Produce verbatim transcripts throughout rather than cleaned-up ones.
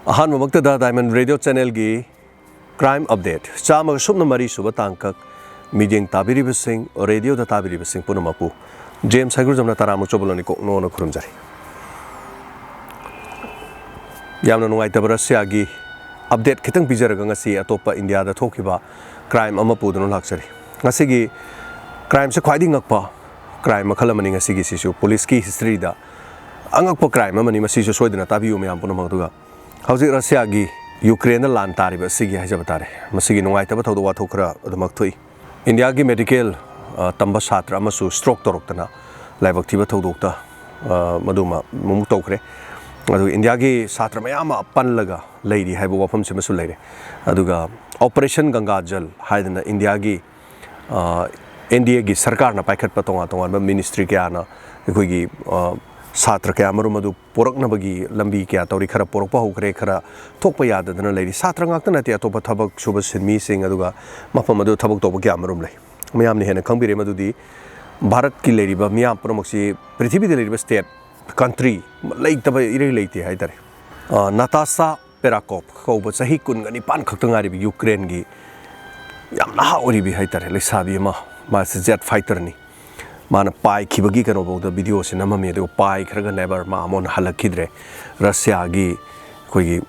ꯑꯍꯥꯟꯕꯃꯛꯇꯗ Diamond Radio Channelꯒꯤ Crime Update ꯆꯥꯝꯃꯒ ꯁꯨꯞꯅ ꯃꯔꯤ ꯁꯨꯕ ꯇꯥꯡꯀꯛ ꯃꯤꯠꯌꯦꯡ ꯇꯥꯕꯤꯔꯤꯕꯁꯤꯡ, ꯔꯦꯗꯤꯑꯣꯗ ꯇꯥꯕꯤꯔꯤꯕꯁꯤꯡ ꯄꯨꯝꯅꯃꯛꯄꯨ ꯖꯦꯝꯁ ꯍꯩꯒ꯭ꯔꯨꯖꯝꯅ ꯇꯔꯥꯃꯨꯛ ꯆꯣꯕꯂꯣꯅꯤ ꯀꯣꯛꯅꯣꯅ ꯈꯨꯔꯨꯝꯖꯔꯤ꯫ ꯌꯥꯝꯅ ꯅꯨꯡꯉꯥꯏꯇꯕ ꯔꯁꯤꯌꯥꯒꯤ update ꯈꯤꯇꯪ ꯄꯤꯖꯔꯒ ꯉꯁꯤ ꯑꯇꯣꯞꯄ ꯏꯟꯗꯤꯌꯥꯗ ꯊꯣꯛꯈꯤꯕ crime ꯑꯃ ꯄꯨꯗꯨꯅ ꯂꯥꯛꯆꯔꯤ꯫ ꯉꯁꯤꯒꯤ crimeꯁꯦ ꯈ꯭ꯋꯥꯏꯗꯒꯤ ꯉꯛꯄ crime ꯃꯈꯜ ꯑꯃꯅꯤ꯫ ꯉꯁꯤꯒꯤꯁꯤꯁꯨ ꯄꯨꯂꯤꯁꯀꯤ historyꯗ ꯑꯉꯛꯄ crime ꯑꯃꯅꯤ꯫ ꯃꯁꯤꯁꯨ ꯁꯣꯏꯗꯅ ꯇꯥꯕꯤꯌꯨ ꯃꯌꯥꯝ ꯄꯨꯝꯅꯃꯛ꯫ ꯑꯗꯨꯒ ꯍꯧꯖꯤꯛ ꯔꯁꯤꯌꯥꯒꯤ ꯌꯨꯀ꯭ꯔꯦꯟꯗ ꯂꯥꯟ ꯇꯥꯔꯤꯕ ꯑꯁꯤꯒꯤ ꯍꯥꯏꯖꯕ ꯇꯥꯔꯦ, ꯃꯁꯤꯒꯤ ꯅꯨꯡꯉꯥꯏꯇꯕ ꯊꯧꯗꯣꯛ ꯋꯥꯊꯣꯛ ꯈꯔ ꯑꯗꯨꯃꯛ ꯊꯣꯛꯏ꯫ ꯏꯟꯗꯤꯌꯥꯒꯤ medical, ꯑ, ꯇꯝꯕ ꯁꯥꯇ꯭ꯔ ꯑꯃꯁꯨ stroke ꯇꯧꯔꯛꯇꯅ ꯂꯥꯏꯕꯛ ꯊꯤꯕ ꯊꯧꯗꯣꯛꯇ, ꯑ, ꯃꯗꯨꯃ ꯑꯃꯨꯛ ꯇꯧꯈ꯭ꯔꯦ꯫ ꯑꯗꯨꯒ ꯏꯟꯗꯤꯌꯥꯒꯤ ꯁꯥꯇ꯭ꯔ ꯃꯌꯥꯝ ꯑꯃ ꯄꯜꯂꯒ ꯂꯩꯔꯤ ꯍꯥꯏꯕ ꯋꯥꯐꯝꯁꯤꯃꯁꯨ ꯂꯩꯔꯦ꯫ ꯑꯗꯨꯒ Operation Ganga Jal ꯍꯥꯏꯗꯅ ꯏꯟꯗꯤꯌꯥꯒꯤ, ꯑ, NDAꯒꯤ ꯁꯔꯀꯥꯔꯅ ꯄꯥꯏꯈꯠꯄ ꯇꯣꯉꯥꯟ ꯇꯣꯉꯥꯟꯕ ministry ꯀꯌꯥꯅ ꯑꯩꯈꯣꯏꯒꯤ, ꯑ, ꯁꯥꯇ꯭ꯔ ꯀꯌꯥ ꯃꯔꯨꯝ ꯑꯗꯨ ꯄꯣꯔꯛꯅꯕꯒꯤ ꯂꯝꯕꯤ ꯀꯌꯥ ꯇꯧꯔꯤ꯫ ꯈꯔ ꯄꯣꯔꯛꯄ ꯍꯧꯈ꯭ꯔꯦ, ꯈꯔ ꯊꯣꯛꯄ ꯌꯥꯗꯗꯅ ꯂꯩꯔꯤ꯫ ꯁꯥꯇ꯭ꯔ ꯉꯥꯛꯇ ꯅꯠꯇꯦ, ꯑꯇꯣꯞꯄ ꯊꯕꯛ ꯁꯨꯕ ꯁꯤꯟꯃꯤꯁꯤꯡ, ꯑꯗꯨꯒ ꯃꯐꯝ ꯑꯗꯨ ꯊꯕꯛ ꯇꯧꯕ ꯀꯌꯥ ꯃꯔꯨꯝ ꯂꯩ꯫ ꯃꯌꯥꯝꯅ ꯍꯦꯟꯅ ꯈꯪꯕꯤꯔꯦ ꯃꯗꯨꯗꯤ ꯚꯥꯔꯠꯀꯤ ꯂꯩꯔꯤꯕ ꯃꯤꯌꯥꯝ ꯄꯨꯝꯅꯃꯛꯁꯤ, ꯄ꯭ꯔꯤꯊꯤꯕꯤꯗ ꯂꯩꯔꯤꯕ state, country ꯂꯩꯇꯕ ꯏꯔꯩ ꯂꯩꯇꯦ ꯍꯥꯏꯇꯥꯔꯦ꯫ ꯑ, ꯅꯥꯇꯥꯁꯥ ꯄꯦꯔꯥꯀꯣꯞ ꯀꯧꯕ ꯆꯍꯤ ꯀꯨꯟꯒ ꯅꯤꯄꯥꯟ ꯈꯛꯇ ꯉꯥꯏꯔꯤꯕ ꯌꯨꯀ꯭ꯔꯦꯟꯒꯤ ꯌꯥꯝ ꯅꯍꯥ ꯑꯣꯏꯔꯤꯕꯤ ꯍꯥꯏꯇꯥꯔꯦ, ꯂꯩꯁꯥꯕꯤ ꯑꯃ, ꯃꯥꯁꯤ jet fighterꯅꯤ꯫ ꯃꯥꯅ ꯄꯥꯏꯈꯤꯕꯒꯤ ꯀꯩꯅꯣꯐꯥꯎꯗ videoꯁꯤ ꯅꯝꯃꯝꯃꯤ, ꯑꯗꯨꯒ ꯄꯥꯏꯈ꯭ꯔꯒ never ꯃꯥ ꯑꯃꯨꯛ ꯍꯟꯅ ꯍꯜꯂꯛꯈꯤꯗ꯭ꯔꯦ꯫ ꯔꯁꯤꯌꯥꯒꯤ ꯑꯩꯈꯣꯏꯒꯤ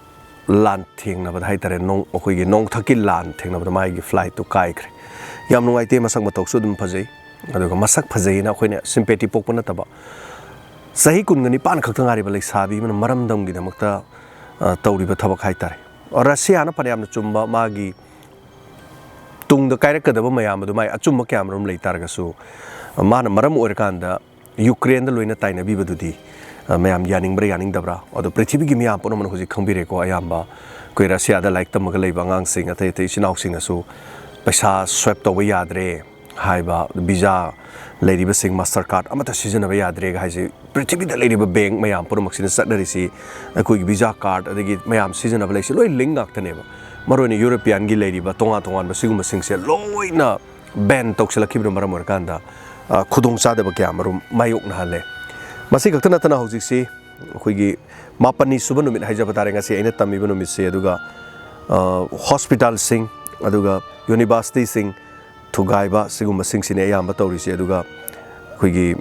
ꯂꯥꯟ ꯊꯦꯡꯅꯕꯗ ꯍꯥꯏꯇꯥꯔꯦ, ꯅꯣꯡ-, ꯑꯩꯈꯣꯏꯒꯤ ꯅꯣꯡꯊꯛꯀꯤ ꯂꯥꯟ ꯊꯦꯡꯅꯕꯗ ꯃꯥꯒꯤ flightꯇꯨ ꯀꯥꯏꯈ꯭ꯔꯦ꯫ ꯌꯥꯝ ꯅꯨꯡꯉꯥꯏꯇꯦ꯫ ꯃꯁꯛ ꯃꯇꯧꯁꯨ ꯑꯗꯨꯝ ꯐꯖꯩ, ꯑꯗꯨꯒ ꯃꯁꯛ ꯐꯖꯩꯅ ꯑꯩꯈꯣꯏꯅ sympathy ꯄꯣꯛꯄ ꯅꯠꯇꯕ, ꯆꯍꯤ ꯀꯨꯟꯒ ꯅꯤꯄꯥꯟ ꯈꯛꯇ ꯉꯥꯏꯔꯤꯕ ꯂꯩꯁꯥꯕꯤ ꯑꯃꯅ ꯃꯔꯝꯗꯝꯒꯤꯗꯃꯛꯇ, ꯑ, ꯇꯧꯔꯤꯕ ꯊꯕꯛ ꯍꯥꯏꯇꯥꯔꯦ꯫ ꯔꯁꯤꯌꯥꯅ ꯐꯅꯌꯥꯝꯅ ꯆꯨꯝꯕ, ꯃꯥꯒꯤ ꯇꯨꯡꯗ ꯀꯥꯏꯔꯛꯀꯗꯕ ꯃꯌꯥꯝ ꯑꯗꯨ ꯃꯥꯏ ꯑꯆꯨꯝꯕ ꯀꯌꯥ ꯃꯔꯨꯝ ꯂꯩ ꯇꯥꯔꯒꯁꯨ, ꯃꯥꯅ ꯃꯔꯝ ꯑꯣꯏꯔꯀꯥꯟꯗ ꯌꯨꯀ꯭ꯔꯦꯟꯗ ꯂꯣꯏꯅ ꯇꯥꯏꯅꯕꯤꯕꯗꯨꯗꯤ, ꯑ, ꯃꯌꯥꯝ ꯌꯥꯅꯤꯡꯕ꯭ꯔꯥ ꯌꯥꯅꯤꯡꯗꯕ꯭ꯔꯥ? ꯑꯗꯣ ꯄ꯭ꯔꯤꯊꯤꯕꯤꯒꯤ ꯃꯤꯌꯥꯝ ꯄꯨꯝꯅꯃꯛꯅ ꯍꯧꯖꯤꯛ ꯈꯪꯕꯤꯔꯦꯀꯣ, ꯑꯌꯥꯝꯕ ꯑꯩꯈꯣꯏ ꯔꯁꯤꯌꯥꯗ ꯂꯥꯏꯔꯤꯛ ꯇꯝꯃꯒ ꯂꯩꯕ ꯑꯉꯥꯡꯁꯤꯡ, ꯑꯇꯩ ꯑꯇꯩ ꯏꯆꯤꯟ ꯏꯅꯥꯎꯁꯤꯡꯅꯁꯨ ꯄꯩꯁꯥ swipe ꯇꯧꯕ ꯌꯥꯗ꯭ꯔꯦ ꯍꯥꯏꯕ, visa ꯂꯩꯔꯤꯕꯁꯤꯡ Mastercard ꯑꯃꯠꯇ ꯁꯤꯖꯤꯟꯅꯕ ꯌꯥꯗ꯭ꯔꯦꯒ ꯍꯥꯏꯁꯦ, ꯄ꯭ꯔꯤꯊꯤꯕꯤꯗ ꯂꯩꯔꯤꯕ bank ꯃꯌꯥꯝ ꯄꯨꯝꯅꯃꯛꯁꯤꯅ ꯆꯠꯅꯔꯤꯁꯤ ꯑꯩꯈꯣꯏꯒꯤ visa card ꯑꯗꯒꯤ ꯃꯌꯥꯝ ꯁꯤꯖꯤꯟꯅꯕ ꯂꯩꯁꯤ ꯂꯣꯏ link ꯉꯥꯛꯇꯅꯦꯕ꯫ ꯃꯔꯨꯑꯣꯏꯅ Europeanꯒꯤ ꯂꯩꯔꯤꯕ ꯇꯣꯉꯥꯟ ꯇꯣꯉꯥꯟꯕ ꯁꯤꯒꯨꯝꯕꯁꯤꯡꯁꯦ ꯂꯣꯏꯅ ban ꯇꯧꯁꯤꯜꯂꯛꯈꯤꯕꯅ ꯃꯔꯝ ꯑꯣꯏꯔꯀꯥꯟꯗ, ꯑ, ꯈꯨꯗꯣꯡꯆꯥꯗꯕ ꯀꯌꯥ ꯃꯔꯨꯝ ꯃꯥꯌꯣꯛꯅꯍꯜꯂꯦ꯫ ꯃꯁꯤ ꯈꯛꯇ ꯅꯠꯇꯅ ꯍꯧꯖꯤꯛꯁꯤ ꯑꯩꯈꯣꯏꯒꯤ ꯃꯥꯄꯟꯅꯤ ꯁꯨꯕ ꯅꯨꯃꯤꯠ ꯍꯥꯏꯖꯕ ꯇꯥꯔꯦ, ꯉꯁꯤ ꯑꯩꯅ ꯇꯝꯃꯤꯕ ꯅꯨꯃꯤꯠꯁꯦ꯫ ꯑꯗꯨꯒ, ꯑ, ꯍꯣꯁꯄꯤꯇꯥꯜꯁꯤꯡ, ꯑꯗꯨꯒ ꯌꯨꯅꯤꯚꯔꯁꯤꯇꯤꯁꯤꯡ ꯊꯨꯒꯥꯏꯕ, ꯁꯤꯒꯨꯝꯕꯁꯤꯡꯁꯤꯅꯦ ꯑꯌꯥꯝꯕ ꯇꯧꯔꯤꯁꯦ꯫ ꯑꯗꯨꯒ ꯑꯩꯈꯣꯏꯒꯤ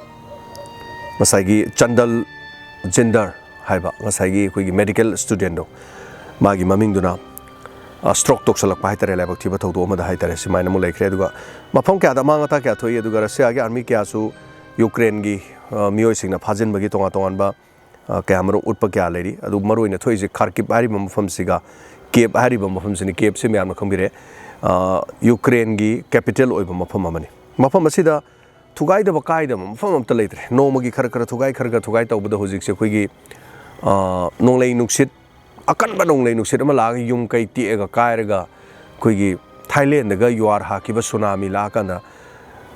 ꯉꯁꯥꯏꯒꯤ ꯆꯟꯗꯜ ꯖꯤꯟꯗꯔ ꯍꯥꯏꯕ ꯉꯁꯥꯏꯒꯤ ꯑꯩꯈꯣꯏꯒꯤ ꯃꯦꯗꯤꯀꯦꯜ ꯁ꯭ꯇꯨꯗꯦꯟꯗꯣ, ꯃꯥꯒꯤ ꯃꯃꯤꯡꯗꯨꯅ, ꯑ, ꯁ꯭ꯇ꯭ꯔꯣꯛ ꯇꯧꯁꯜꯂꯛꯄ ꯍꯥꯏꯇꯥꯔꯦ, ꯂꯥꯏꯕꯛ ꯊꯤꯕ ꯊꯧꯗꯣꯛ ꯑꯃꯗ ꯍꯥꯏꯇꯥꯔꯦ, ꯁꯨꯃꯥꯏꯅ ꯑꯃꯨꯛ ꯂꯩꯈ꯭ꯔꯦ꯫ ꯑꯗꯨꯒ ꯃꯐꯝ ꯀꯌꯥꯗ ꯑꯃꯥꯡ ꯑꯇꯥ ꯀꯌꯥ ꯊꯣꯛꯏ, ꯑꯗꯨꯒ ꯔꯁꯤꯌꯥꯒꯤ ꯑꯥꯔꯃꯤ ꯀꯌꯥꯁꯨ ꯌꯨꯀ꯭ꯔꯦꯟꯒꯤ, ꯑ, ꯃꯤꯑꯣꯏꯁꯤꯡꯅ ꯐꯥꯖꯤꯟꯕꯒꯤ ꯇꯣꯉꯥꯟ ꯇꯣꯉꯥꯟꯕ, ꯑ, ꯀꯌꯥ ꯃꯔꯨꯝ ꯎꯠꯄ ꯀꯌꯥ ꯂꯩꯔꯤ꯫ ꯑꯗꯨ ꯃꯔꯨꯑꯣꯏꯅ ꯊꯣꯛꯏꯁꯦ ꯈꯥꯔꯀꯤꯞ ꯍꯥꯏꯔꯤꯕ ꯃꯐꯝꯁꯤꯒ, ꯀꯤꯌꯦꯞ ꯍꯥꯏꯔꯤꯕ ꯃꯐꯝꯁꯤꯅꯤ꯫ ꯀꯤꯌꯦꯞꯁꯤ ꯃꯌꯥꯝꯅ ꯈꯪꯕꯤꯔꯦ, ꯑ, ꯌꯨꯀ꯭ꯔꯦꯟꯒꯤ ꯀꯦꯄꯤꯇꯦꯜ ꯑꯣꯏꯕ ꯃꯐꯝ ꯑꯃꯅꯤ꯫ ꯃꯐꯝ ꯑꯁꯤꯗ ꯊꯨꯒꯥꯏꯗꯕ ꯀꯥꯏꯗꯕ ꯃꯐꯝ ꯑꯝꯇ ꯂꯩꯇ꯭ꯔꯦ꯫ ꯅꯣꯡꯃꯒꯤ ꯈꯔ ꯈꯔ ꯊꯨꯒꯥꯏ, ꯈꯔ ꯈꯔ ꯊꯨꯒꯥꯏ ꯇꯧꯕꯗ ꯍꯧꯖꯤꯛꯁꯦ ꯑꯩꯈꯣꯏꯒꯤ, ꯑ, ꯅꯣꯡꯂꯩ ꯅꯨꯡꯁꯤꯠ, ꯑꯀꯟꯕ ꯅꯣꯡꯂꯩ ꯅꯨꯡꯁꯤꯠ ꯑꯃ ꯂꯥꯛꯑꯒ ꯌꯨꯝ ꯀꯩ ꯇꯦꯛꯑꯒ ꯀꯥꯏꯔꯒ ꯑꯩꯈꯣꯏꯒꯤ ꯊꯥꯏꯂꯦꯟꯗꯒ ꯌꯨꯍꯥꯔ ꯍꯥꯈꯤꯕ ꯁꯨꯅꯥꯃꯤ ꯂꯥꯛꯑꯀꯥꯟꯗ,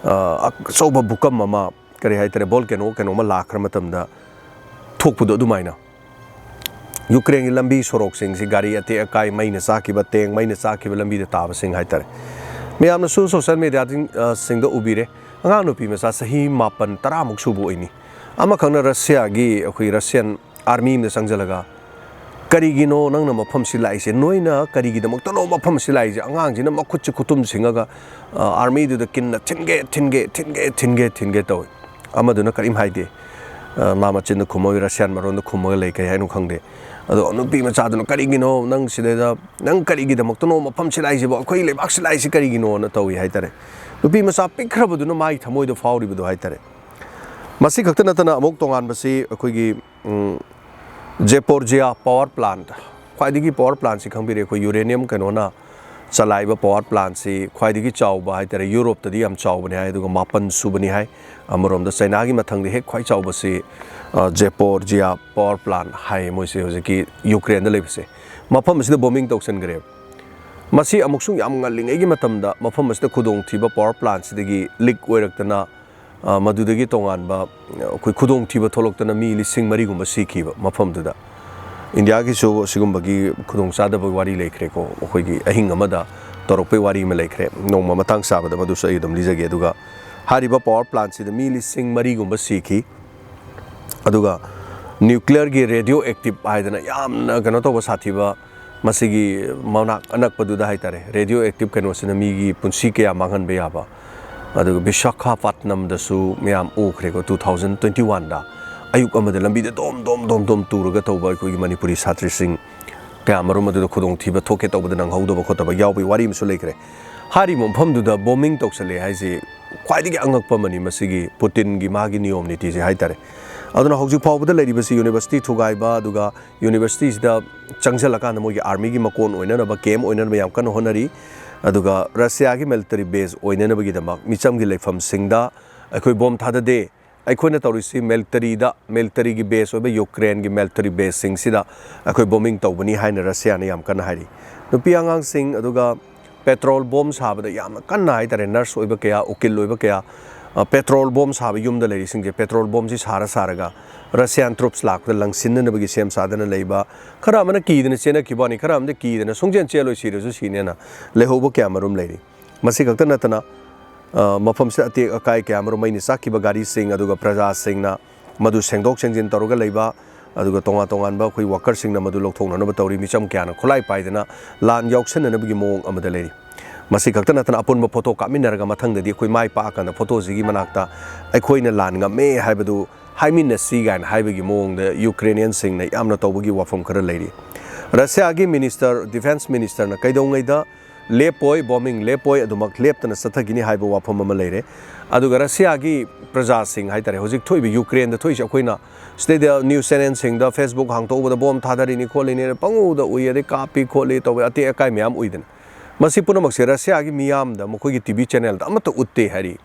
ꯑ, ꯑꯆꯧꯕ ꯚꯨꯀꯝ ꯑꯃ, ꯀꯔꯤ ꯍꯥꯏꯇꯥꯔꯦ, ꯚꯣꯜꯀꯦꯅꯣ ꯀꯩꯅꯣꯝꯃ ꯂꯥꯛꯈ꯭ꯔ ꯃꯇꯝꯗ ꯊꯣꯛꯄꯗꯣ ꯑꯗꯨꯃꯥꯏꯅ꯫ ꯌꯨꯀ꯭ꯔꯦꯟꯒꯤ ꯂꯝꯕꯤ ꯁꯣꯔꯣꯛꯁꯤꯡꯁꯤ ꯒꯥꯔꯤ ꯑꯇꯦꯛ ꯑꯀꯥꯏ, ꯃꯩꯅ ꯆꯥꯛꯈꯤꯕ, ꯇꯦꯡ ꯃꯩꯅ ꯆꯥꯛꯈꯤꯕ ꯂꯝꯕꯤꯗ ꯇꯥꯕꯁꯤꯡ ꯍꯥꯏꯇꯥꯔꯦ꯫ ꯃꯌꯥꯝꯅꯁꯨ ꯁꯣꯁꯦꯜ ꯃꯦꯗꯤꯌꯥꯁꯤꯡ, ꯑ, ꯁꯤꯡꯗ ꯎꯕꯤꯔꯦ꯫ ꯑꯉꯥꯡ ꯅꯨꯄꯤ ꯃꯆꯥ ꯆꯍꯤ ꯃꯥꯄꯟ, ꯇꯔꯥꯃꯨꯛ ꯁꯨꯕ ꯑꯣꯏꯅꯤ꯫ ꯑꯃꯈꯛꯅ ꯔꯁꯤꯌꯥꯒꯤ, ꯑꯩꯈꯣꯏ ꯔꯁꯤꯌꯟ ꯑꯥꯔꯃꯤ ꯑꯃꯗ ꯆꯪꯁꯤꯜꯂꯒ, "ꯀꯔꯤꯒꯤꯅꯣ ꯅꯪꯅ ꯃꯐꯝꯁꯤ ꯂꯥꯛꯏꯁꯦ? ꯅꯣꯏꯅ ꯀꯔꯤꯒꯤꯗꯃꯛꯇꯅꯣ ꯃꯐꯝꯁꯤ ꯂꯥꯛꯏꯁꯦ?" ꯑꯉꯥꯡꯁꯤꯅ ꯃꯈꯨꯠꯁꯤ ꯈꯨꯇꯨꯝ ꯁꯤꯡꯉꯒ, ꯑ, ꯑꯥꯔꯃꯤꯗꯨꯗ ꯀꯤꯟꯅ "ꯊꯤꯟꯒꯦ, ꯊꯤꯟꯒꯦ, ꯊꯤꯟꯒꯦ, ꯊꯤꯟꯒꯦ" ꯇꯧꯏ꯫ ꯑꯃꯗꯨꯅ ꯀꯔꯤꯝ ꯍꯥꯏꯗꯦ꯫ ꯑ, ꯃꯥ ꯃꯆꯤꯟꯗ ꯈꯨꯝꯃꯣꯏ, ꯔꯁꯤꯌꯥꯟ ꯃꯔꯣꯟꯗ ꯈꯨꯝꯃꯒ ꯂꯩ, ꯀꯔꯤ ꯍꯥꯏꯅꯣ ꯈꯪꯗꯦ꯫ ꯑꯗꯣ ꯅꯨꯄꯤ ꯃꯆꯥꯗꯨꯅ, "ꯀꯔꯤꯒꯤꯅꯣ ꯅꯪ ꯁꯤꯗꯩꯗ, ꯅꯪ ꯀꯔꯤꯒꯤꯗꯃꯛꯇꯅꯣ ꯃꯐꯝꯁꯤ ꯂꯥꯛꯏꯁꯤꯕꯣ? ꯑꯩꯈꯣꯏ ꯂꯩꯕꯥꯛꯁꯤ ꯂꯥꯛꯏꯁꯤ ꯀꯔꯤꯒꯤꯅꯣꯅ?" ꯇꯧꯏ ꯍꯥꯏꯇꯥꯔꯦ꯫ ꯅꯨꯄꯤ ꯃꯆꯥ ꯄꯤꯛꯈ꯭ꯔꯕꯗꯨꯅ ꯃꯥꯒꯤ ꯊꯃꯣꯏꯗ ꯐꯥꯎꯔꯤꯕꯗꯣ ꯍꯥꯏꯇꯥꯔꯦ꯫ ꯃꯁꯤ ꯈꯛꯇ ꯅꯠꯇꯅ ꯑꯃꯨꯛ ꯇꯣꯉꯥꯟꯕꯁꯤ ꯑꯩꯈꯣꯏꯒꯤ, ꯎꯝ, ꯖꯦꯄꯣꯔꯖꯤꯌꯥ ꯄꯥꯋꯔ ꯄ꯭ꯂꯥꯟꯠ, ꯈ꯭ꯋꯥꯏꯗꯒꯤ ꯄꯥꯋꯔ ꯄ꯭ꯂꯥꯟꯠꯁꯤ ꯈꯪꯕꯤꯔꯦ, ꯑꯩꯈꯣꯏ ꯌꯨꯔꯦꯅꯤꯌꯝ ꯀꯩꯅꯣꯅ ꯆꯂꯥꯏꯕ ꯄꯥꯋꯔ ꯄ꯭ꯂꯥꯟꯠꯁꯤ ꯈ꯭ꯋꯥꯏꯗꯒꯤ ꯆꯥꯎꯕ ꯍꯥꯏꯇꯥꯔꯦ, ꯌꯨꯔꯣꯞꯇꯗꯤ ꯌꯥꯝ ꯆꯥꯎꯕꯅꯤ ꯍꯥꯏ, ꯑꯗꯨꯒ ꯃꯥꯄꯟ ꯁꯨꯕꯅꯤ ꯍꯥꯏ꯫ ꯑꯃꯔꯣꯝꯗ ꯆꯩꯅꯥꯒꯤ ꯃꯊꯪꯗ ꯍꯦꯛ ꯈ꯭ꯋꯥꯏ ꯆꯥꯎꯕꯁꯤ, ꯑ, ꯖꯦꯄꯣꯔꯖꯤꯌꯥ ꯄꯥꯋꯔ ꯄ꯭ꯂꯥꯟꯠ ꯍꯥꯏ, ꯃꯣꯏꯁꯦ ꯍꯧꯖꯤꯛꯀꯤ ꯌꯨꯀ꯭ꯔꯦꯟꯗ ꯂꯩꯕꯁꯦ꯫ ꯃꯐꯝ ꯑꯁꯤꯗ ꯕꯣꯝꯕꯤꯡ ꯇꯧꯁꯤꯟꯈ꯭ꯔꯦꯕ꯫ ꯃꯁꯤ ꯑꯃꯨꯛꯁꯨ ꯌꯥꯝ ꯉꯜꯂꯤꯉꯩꯒꯤ ꯃꯇꯝꯗ ꯃꯐꯝ ꯑꯁꯤꯗ ꯈꯨꯗꯣꯡꯊꯤꯕ ꯄꯥꯋꯔ ꯄ꯭ꯂꯥꯟꯠꯁꯤꯗꯒꯤ ꯂꯤꯛ ꯑꯣꯏꯔꯛꯇꯅ, ꯑ, ꯃꯗꯨꯗꯒꯤ ꯇꯣꯉꯥꯟꯕ, ꯑ, ꯑꯩꯈꯣꯏ ꯈꯨꯗꯣꯡꯊꯤꯕ ꯊꯣꯛꯂꯛꯇꯅ ꯃꯤ ꯂꯤꯁꯤꯡ ꯃꯔꯤꯒꯨꯝꯕ ꯁꯤꯈꯤꯕ ꯃꯐꯝꯗꯨꯗ꯫ ꯏꯟꯗꯤꯌꯥꯒꯤꯁꯨ ꯑꯁꯤꯒꯨꯝꯕꯒꯤ ꯈꯨꯗꯣꯡꯆꯥꯗꯕ ꯋꯥꯔꯤ ꯂꯩꯈ꯭ꯔꯦꯀꯣ, ꯑꯩꯈꯣꯏꯒꯤ ꯑꯍꯤꯡ ꯑꯃꯗ ꯇꯧꯔꯛꯄꯩ ꯋꯥꯔꯤ ꯑꯃ ꯂꯩꯈ꯭ꯔꯦ꯫ ꯅꯣꯡꯃ ꯃꯇꯥꯡ ꯆꯥꯕꯗ ꯃꯗꯨꯁꯨ ꯑꯩ ꯑꯗꯨꯝ ꯂꯤꯖꯒꯦ꯫ ꯑꯗꯨꯒ ꯍꯥꯏꯔꯤꯕ ꯄꯥꯋꯔ ꯄ꯭ꯂꯥꯟꯠꯁꯤꯗ ꯃꯤ ꯂꯤꯁꯤꯡ ꯃꯔꯤꯒꯨꯝꯕ ꯁꯤꯈꯤ꯫ ꯑꯗꯨꯒ ꯅ꯭ꯌꯨꯀ꯭ꯂꯤꯌꯔꯒꯤ ꯔꯦꯗꯤꯑꯣ ꯑꯦꯛꯇꯤꯚ ꯍꯥꯏꯗꯅ ꯌꯥꯝꯅ ꯀꯩꯅꯣ ꯇꯧꯕ ꯁꯥꯊꯤꯕ, ꯃꯁꯤꯒꯤ ꯃꯅꯥꯛ ꯑꯅꯛꯄꯗꯨꯗ ꯍꯥꯏꯇꯥꯔꯦ, ꯔꯦꯗꯤꯑꯣ ꯑꯦꯛꯇꯤꯚ ꯀꯩꯅꯣꯁꯤꯅ ꯃꯤꯒꯤ ꯄꯨꯟꯁꯤ ꯀꯌꯥ ꯃꯥꯡꯍꯟꯕ ꯌꯥꯕ꯫ ꯑꯗꯨꯒ ꯕꯤꯁꯥꯈꯥꯄꯠꯅꯝꯗꯁꯨ ꯃꯌꯥꯝ ꯎꯈ꯭ꯔꯦꯀꯣ, ꯇꯨ ꯊꯥꯎꯖꯟ ꯇ꯭ꯋꯦꯟꯇꯤ ꯋꯥꯟꯗ ꯑꯌꯨꯛ ꯑꯃꯗ ꯂꯝꯕꯤꯗ ꯗꯣꯝ ꯗꯣꯝ ꯗꯣꯝ ꯗꯣꯝ ꯇꯨꯔꯒ ꯇꯧꯕ ꯑꯩꯈꯣꯏꯒꯤ ꯃꯅꯤꯄꯨꯔꯤ ꯁꯥꯇ꯭ꯔꯁꯤꯡ ꯀꯌꯥ ꯃꯔꯨꯝ ꯑꯗꯨꯗ ꯈꯨꯗꯣꯡꯊꯤꯕ ꯊꯣꯛꯀꯦ ꯇꯧꯕꯗ ꯅꯪꯍꯧꯗꯕ ꯈꯣꯠꯇꯕ ꯌꯥꯎꯕꯒꯤ ꯋꯥꯔꯤ ꯑꯃꯁꯨ ꯂꯩꯈ꯭ꯔꯦ꯫ ꯍꯥꯏꯔꯤꯕ ꯃꯐꯝꯗꯨꯗ ꯕꯣꯝꯕꯤꯡ ꯇꯧꯁꯜꯂꯦ ꯍꯥꯏꯁꯦ ꯈ꯭ꯋꯥꯏꯗꯒꯤ ꯑꯉꯛꯄ ꯑꯃꯅꯤ, ꯃꯁꯤꯒꯤ ꯄꯨꯇꯤꯟꯒꯤ ꯃꯥꯒꯤ ꯅꯤꯌꯣꯝ ꯅꯤꯇꯤꯁꯦ ꯍꯥꯏꯇꯥꯔꯦ꯫ ꯑꯗꯨꯅ ꯍꯧꯖꯤꯛ ꯐꯥꯎꯕꯗ ꯂꯩꯔꯤꯕꯁꯤ ꯌꯨꯅꯤꯚꯔꯁꯤꯇꯤ ꯊꯨꯒꯥꯏꯕ, ꯑꯗꯨꯒ ꯌꯨꯅꯤꯚꯔꯁꯤꯇꯤꯁꯤꯗ ꯆꯪꯁꯤꯜꯂꯀꯥꯟꯗ ꯃꯣꯏꯒꯤ ꯑꯥꯔꯃꯤꯒꯤ ꯃꯀꯣꯟ ꯑꯣꯏꯅꯅꯕ, ꯀꯦꯝ ꯑꯣꯏꯅꯅꯕ ꯌꯥꯝ ꯀꯟꯅ ꯍꯣꯠꯅꯔꯤ꯫ ꯑꯗꯨꯒ ꯔꯁꯤꯌꯥꯒꯤ ꯃꯤꯂꯤꯇꯔꯤ ꯕꯦꯖ ꯑꯣꯏꯅꯅꯕꯒꯤꯗꯃꯛ ꯃꯤꯆꯝꯒꯤ ꯂꯩꯐꯝꯁꯤꯡꯗ ꯑꯩꯈꯣꯏ ꯕꯣꯝ ꯊꯥꯗꯗꯦ, ꯑꯩꯈꯣꯏꯅ ꯇꯧꯔꯤꯁꯤ ꯃꯤꯂꯤꯇꯔꯤꯗ, ꯃꯤꯂꯤꯇꯔꯤꯒꯤ ꯕꯦꯖ ꯑꯣꯏꯕ ꯌꯨꯀ꯭ꯔꯦꯟꯒꯤ ꯃꯤꯂꯤꯇꯔꯤ ꯕꯦꯖꯁꯤꯡꯁꯤꯗ ꯑꯩꯈꯣꯏ ꯕꯣꯝꯕꯤꯡ ꯇꯧꯕꯅꯤ ꯍꯥꯏꯅ ꯔꯁꯤꯌꯥꯅ ꯌꯥꯝ ꯀꯟꯅ ꯍꯥꯏꯔꯤ꯫ ꯅꯨꯄꯤ ꯑꯉꯥꯡꯁꯤꯡ, ꯑꯗꯨꯒ ꯄꯦꯇ꯭ꯔꯣꯜ ꯕꯣꯝ ꯁꯥꯕꯗ ꯌꯥꯝꯅ ꯀꯟꯅ ꯍꯥꯏꯇꯥꯔꯦ, ꯅꯔꯁ ꯑꯣꯏꯕ ꯀꯌꯥ, ꯎꯀꯤꯜ ꯑꯣꯏꯕ ꯀꯌꯥ, ꯑ, ꯄꯦꯇ꯭ꯔꯣꯜ ꯕꯣꯝ ꯁꯥꯕ ꯌꯨꯝꯗ ꯂꯩꯔꯤꯁꯤꯡꯁꯦ ꯄꯦꯇ꯭ꯔꯣꯜ ꯕꯣꯝꯁꯤ ꯁꯥꯔ ꯁꯥꯔꯒ ꯔꯁꯤꯌꯥꯟ ꯇ꯭ꯔꯨꯞꯁ ꯂꯥꯛꯄꯗ ꯂꯪꯁꯤꯟꯅꯅꯕꯒꯤ ꯁꯦꯝ ꯁꯥꯗꯅ ꯂꯩꯕ, ꯈꯔ ꯑꯃꯅ ꯀꯤꯗꯅ ꯆꯦꯟꯅꯈꯤꯕ ꯋꯥꯅꯤ, ꯈꯔ ꯑꯃꯗꯤ ꯀꯤꯗꯅ ꯁꯨꯡꯆꯦꯟ ꯆꯦꯜꯂꯣꯏ, ꯁꯤꯔꯁꯨ ꯁꯤꯅꯦꯅ ꯂꯩꯍꯧꯕ ꯀꯌꯥ ꯃꯔꯨꯝ ꯂꯩꯔꯤ꯫ ꯃꯁꯤ ꯈꯛꯇ ꯅꯠꯇꯅ, ꯑ, ꯃꯐꯝꯁꯤꯗ ꯑꯇꯦꯛ ꯑꯀꯥꯏ ꯀꯌꯥ ꯃꯔꯨꯝ ꯃꯩꯅ ꯆꯥꯛꯈꯤꯕ ꯒꯥꯔꯤꯁꯤꯡ, ꯑꯗꯨꯒ ꯄ꯭ꯔꯖꯥꯁꯤꯡꯅ ꯃꯗꯨ ꯁꯦꯡꯗꯣꯛ ꯁꯦꯡꯖꯤꯟ ꯇꯧꯔꯒ ꯂꯩꯕ, ꯑꯗꯨꯒ ꯇꯣꯉꯥꯟ ꯇꯣꯉꯥꯟꯕ ꯑꯩꯈꯣꯏ ꯋꯥꯀꯔꯁꯤꯡꯅ ꯃꯗꯨ ꯂꯧꯊꯣꯛꯅꯅꯕ ꯇꯧꯔꯤ꯫ ꯃꯤꯆꯝ ꯀꯌꯥꯅ ꯈꯨꯠꯂꯥꯏ ꯄꯥꯏꯗꯅ ꯂꯥꯟ ꯌꯥꯎꯁꯟꯅꯅꯕꯒꯤ ꯃꯑꯣꯡ ꯑꯃꯗ ꯂꯩꯔꯤ꯫ ꯃꯁꯤ ꯈꯛꯇ ꯅꯠꯇꯅ ꯑꯄꯨꯟꯕ ꯐꯣꯇꯣ ꯀꯥꯞꯃꯤꯟꯅꯔꯒ ꯃꯊꯪꯗꯗꯤ ꯑꯩꯈꯣꯏ ꯃꯥꯏ ꯄꯥꯛꯑꯀꯥꯟꯗ ꯐꯣꯇꯣꯁꯤꯒꯤ ꯃꯅꯥꯛꯇ ꯑꯩꯈꯣꯏꯅ ꯂꯥꯟ ꯉꯝꯃꯦ ꯍꯥꯏꯕꯗꯨ ꯍꯥꯏꯃꯤꯟꯅꯁꯤ ꯀꯥꯏꯅ ꯍꯥꯏꯕꯒꯤ ꯃꯑꯣꯡꯗ ꯌꯨꯀ꯭ꯔꯦꯅꯤꯌꯟꯁꯤꯡꯅ ꯌꯥꯝꯅ ꯇꯧꯕꯒꯤ ꯋꯥꯐꯝ ꯈꯔ ꯂꯩꯔꯤ꯫ ꯔꯁꯤꯌꯥꯒꯤ ꯃꯤꯅꯤꯁꯇꯔ, ꯗꯤꯐꯦꯟꯁ ꯃꯤꯅꯤꯁꯇꯔꯅ ꯀꯩꯗꯧꯉꯩꯗ ꯂꯦꯞꯄꯣꯏ, ꯕꯣꯝꯕꯤꯡ ꯂꯦꯞꯄꯣꯏ, ꯑꯗꯨꯃꯛ ꯂꯦꯞꯇꯅ ꯆꯠꯊꯈꯤꯅꯤ ꯍꯥꯏꯕ ꯋꯥꯐꯝ ꯑꯃ ꯂꯩꯔꯦ꯫ ꯑꯗꯨꯒ ꯔꯁꯤꯌꯥꯒꯤ ꯄ꯭ꯔꯖꯥꯁꯤꯡ ꯍꯥꯏꯇꯥꯔꯦ, ꯍꯧꯖꯤꯛ ꯊꯣꯛꯏꯕ ꯌꯨꯀ꯭ꯔꯦꯟꯗ ꯊꯣꯛꯏꯁꯦ, ꯑꯩꯈꯣꯏꯅ ꯁꯤꯗꯩꯗ ꯅ꯭ꯌꯨꯁ ꯆꯦꯅꯦꯜꯁꯤꯡꯗ, ꯐꯦꯁꯕꯨꯛ ꯍꯥꯡꯇꯣꯛꯎꯕꯗ ꯕꯣꯝ ꯊꯥꯗꯔꯤꯅꯤ ꯈꯣꯠꯂꯤꯅꯤ ꯄꯪꯎꯗ ꯎꯏ, ꯑꯗꯩ ꯀꯥꯞꯄꯤ ꯈꯣꯠꯂꯤ ꯇꯧꯕ ꯑꯇꯦꯛ ꯑꯀꯥꯏ ꯃꯌꯥꯝ ꯎꯏꯗꯅ꯫ ꯃꯁꯤ ꯄꯨꯝꯅꯃꯛꯁꯦ ꯔꯁꯤꯌꯥꯒꯤ ꯃꯤꯌꯥꯝꯗ ꯃꯈꯣꯏꯒꯤ ꯇꯤ ꯚꯤ ꯆꯦꯅꯦꯜꯗ ꯑꯃꯠꯇ ꯎꯠꯇꯦ ꯍꯥꯏꯔꯤ꯫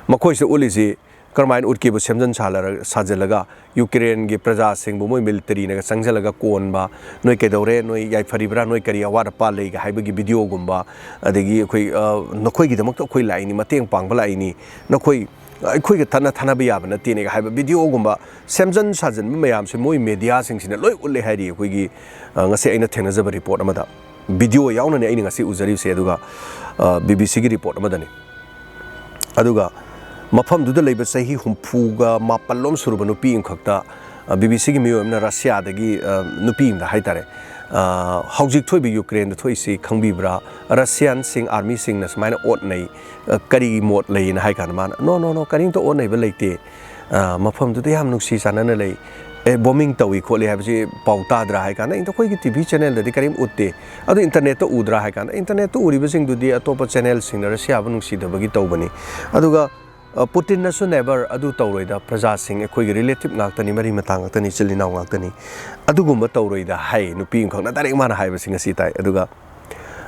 ꯃꯈꯣꯏꯁꯤꯗ ꯎꯠꯂꯤꯁꯤ ꯀꯔꯝꯍꯥꯏꯅ ꯎꯠꯀꯦꯕꯨ ꯁꯦꯝꯖꯤꯟ ꯁꯥꯂꯔ-, ꯁꯥꯖꯤꯜꯂꯒ ꯌꯨꯀ꯭ꯔꯦꯟꯒꯤ ꯄ꯭ꯔꯖꯥꯁꯤꯡꯕꯨ ꯃꯣꯏ ꯃꯤꯂꯤꯇꯔꯤꯅꯒ ꯆꯪꯁꯤꯜꯂꯒ ꯀꯣꯟꯕ, "ꯅꯣꯏ ꯀꯩꯗꯧꯔꯦ? ꯅꯣꯏ ꯌꯥꯏꯐꯔꯤꯕ꯭ꯔꯥ? ꯅꯣꯏ ꯀꯔꯤ ꯑꯋꯥꯠ ꯑꯄꯥ ꯂꯩꯒꯦ?" ꯍꯥꯏꯕꯒꯤ ꯚꯤꯗꯤꯑꯣꯒꯨꯝꯕ, ꯑꯗꯒꯤ ꯑꯩꯈꯣꯏ, ꯑ, "ꯅꯈꯣꯏꯒꯤꯗꯃꯛꯇ ꯑꯩꯈꯣꯏ ꯂꯥꯛꯏꯅꯤ, ꯃꯇꯦꯡ ꯄꯥꯡꯕ ꯂꯥꯛꯏꯅꯤ, ꯅꯈꯣꯏ ꯑꯩꯈꯣꯏꯒ ꯊꯠꯅ ꯊꯥꯅꯕ ꯌꯥꯕ ꯅꯠꯇꯦꯅꯦꯒ" ꯍꯥꯏꯕ ꯚꯤꯗꯤꯑꯣꯒꯨꯝꯕ ꯁꯦꯝꯖꯤꯟ ꯁꯥꯖꯤꯟꯕ ꯃꯌꯥꯝꯁꯦ ꯃꯣꯏ ꯃꯦꯗꯤꯌꯥꯁꯤꯡꯁꯤꯅ ꯂꯣꯏ ꯎꯠꯂꯦ ꯍꯥꯏꯔꯤ꯫ ꯑꯩꯈꯣꯏꯒꯤ, ꯑ, ꯉꯁꯤ ꯑꯩꯅ ꯊꯦꯡꯅꯖꯕ ꯔꯤꯄꯣꯔꯠ ꯑꯃꯗ ꯚꯤꯗꯤꯑꯣ ꯌꯥꯎꯅꯅꯦ ꯑꯩꯅ ꯉꯁꯤ ꯎꯖꯔꯤꯕꯁꯦ, ꯑꯗꯨꯒ, ꯑ, ꯕꯤ ꯕꯤ ꯁꯤꯒꯤ ꯔꯤꯄꯣꯔꯠ ꯑꯃꯗꯅꯤ꯫ ꯑꯗꯨꯒ ꯃꯐꯝꯗꯨꯗ ꯂꯩꯕ ꯆꯍꯤ ꯍꯨꯝꯐꯨꯒ ꯃꯥꯄꯜ ꯂꯣꯝ ꯁꯨꯔꯕ ꯅꯨꯄꯤ ꯑꯃꯈꯛꯇ, ꯕꯤ ꯕꯤ ꯁꯤꯒꯤ ꯃꯤꯑꯣꯏ ꯑꯃꯅ ꯔꯁꯤꯌꯥꯗꯒꯤ, ꯑ, ꯅꯨꯄꯤ ꯑꯃꯗ ꯍꯥꯏꯇꯥꯔꯦ, ꯑ, "ꯍꯧꯖꯤꯛ ꯊꯣꯛꯏꯕ ꯌꯨꯀ꯭ꯔꯦꯟꯗ ꯊꯣꯛꯏꯁꯤ ꯈꯪꯕꯤꯕ꯭ꯔꯥ? ꯔꯁꯤꯌꯥꯟꯁꯤꯡ, ꯑꯥꯔꯃꯤꯁꯤꯡꯅ ꯁꯨꯃꯥꯏꯅ ꯑꯣꯠꯅꯩ, ꯑ, ꯀꯔꯤ ꯃꯣꯠ ꯂꯩꯅ?" ꯍꯥꯏ ꯀꯥꯟꯗ ꯃꯥꯅ, "No, no, no, ꯀꯔꯤꯝꯇ ꯑꯣꯠꯅꯩꯕ ꯂꯩꯇꯦ, ꯑ, ꯃꯐꯝꯗꯨꯗ ꯌꯥꯝ ꯅꯨꯡꯁꯤ ꯆꯥꯟꯅꯅ ꯂꯩ, ꯑꯦ, ꯕꯣꯝꯕꯤꯡ ꯇꯧꯏ ꯈꯣꯠꯂꯤ ꯍꯥꯏꯕꯁꯤ ꯄꯥꯎ ꯇꯥꯗ꯭ꯔꯥ?" ꯍꯥꯏ ꯀꯥꯟꯗ, "ꯑꯩꯈꯣꯏꯒꯤ ꯇꯤ ꯚꯤ ꯆꯦꯅꯦꯜꯗꯗꯤ ꯀꯔꯤꯝ ꯎꯠꯇꯦ, ꯑꯗꯨ ꯏꯟꯇꯔꯅꯦꯠꯇ ꯎꯗ꯭ꯔꯥ?" ꯍꯥꯏ ꯀꯥꯟꯗ, "ꯏꯟꯇꯔꯅꯦꯠꯇ ꯎꯔꯤꯕꯁꯤꯡꯗꯨꯗꯤ ꯑꯇꯣꯞꯄ ꯆꯦꯅꯦꯜꯁꯤꯡꯅ ꯔꯁꯤꯌꯥꯕꯨ ꯅꯨꯡꯁꯤꯗꯕꯒꯤ ꯇꯧꯕꯅꯤ, ꯑꯗꯨꯒ ꯑ, ꯄꯨꯇꯤꯟꯅꯁꯨ never ꯑꯗꯨ ꯇꯧꯔꯣꯏꯗ, ꯄ꯭ꯔꯖꯥꯁꯤꯡ ꯑꯩꯈꯣꯏꯒꯤ ꯔꯤꯂꯦꯇꯤꯚ ꯉꯥꯛꯇꯅꯤ, ꯃꯔꯤ ꯃꯇꯥ ꯉꯥꯛꯇꯅꯤ, ꯏꯆꯤꯜ ꯏꯅꯥꯎ ꯉꯥꯛꯇꯅꯤ, ꯑꯗꯨꯒꯨꯝꯕ ꯇꯧꯔꯣꯏꯗ" ꯍꯥꯏ ꯅꯨꯄꯤ ꯑꯃꯈꯛꯅ ꯗꯥꯏꯔꯦꯛ ꯃꯥꯅ ꯍꯥꯏꯕꯁꯤ ꯉꯁꯤ ꯇꯥꯏ꯫ ꯑꯗꯨꯒ,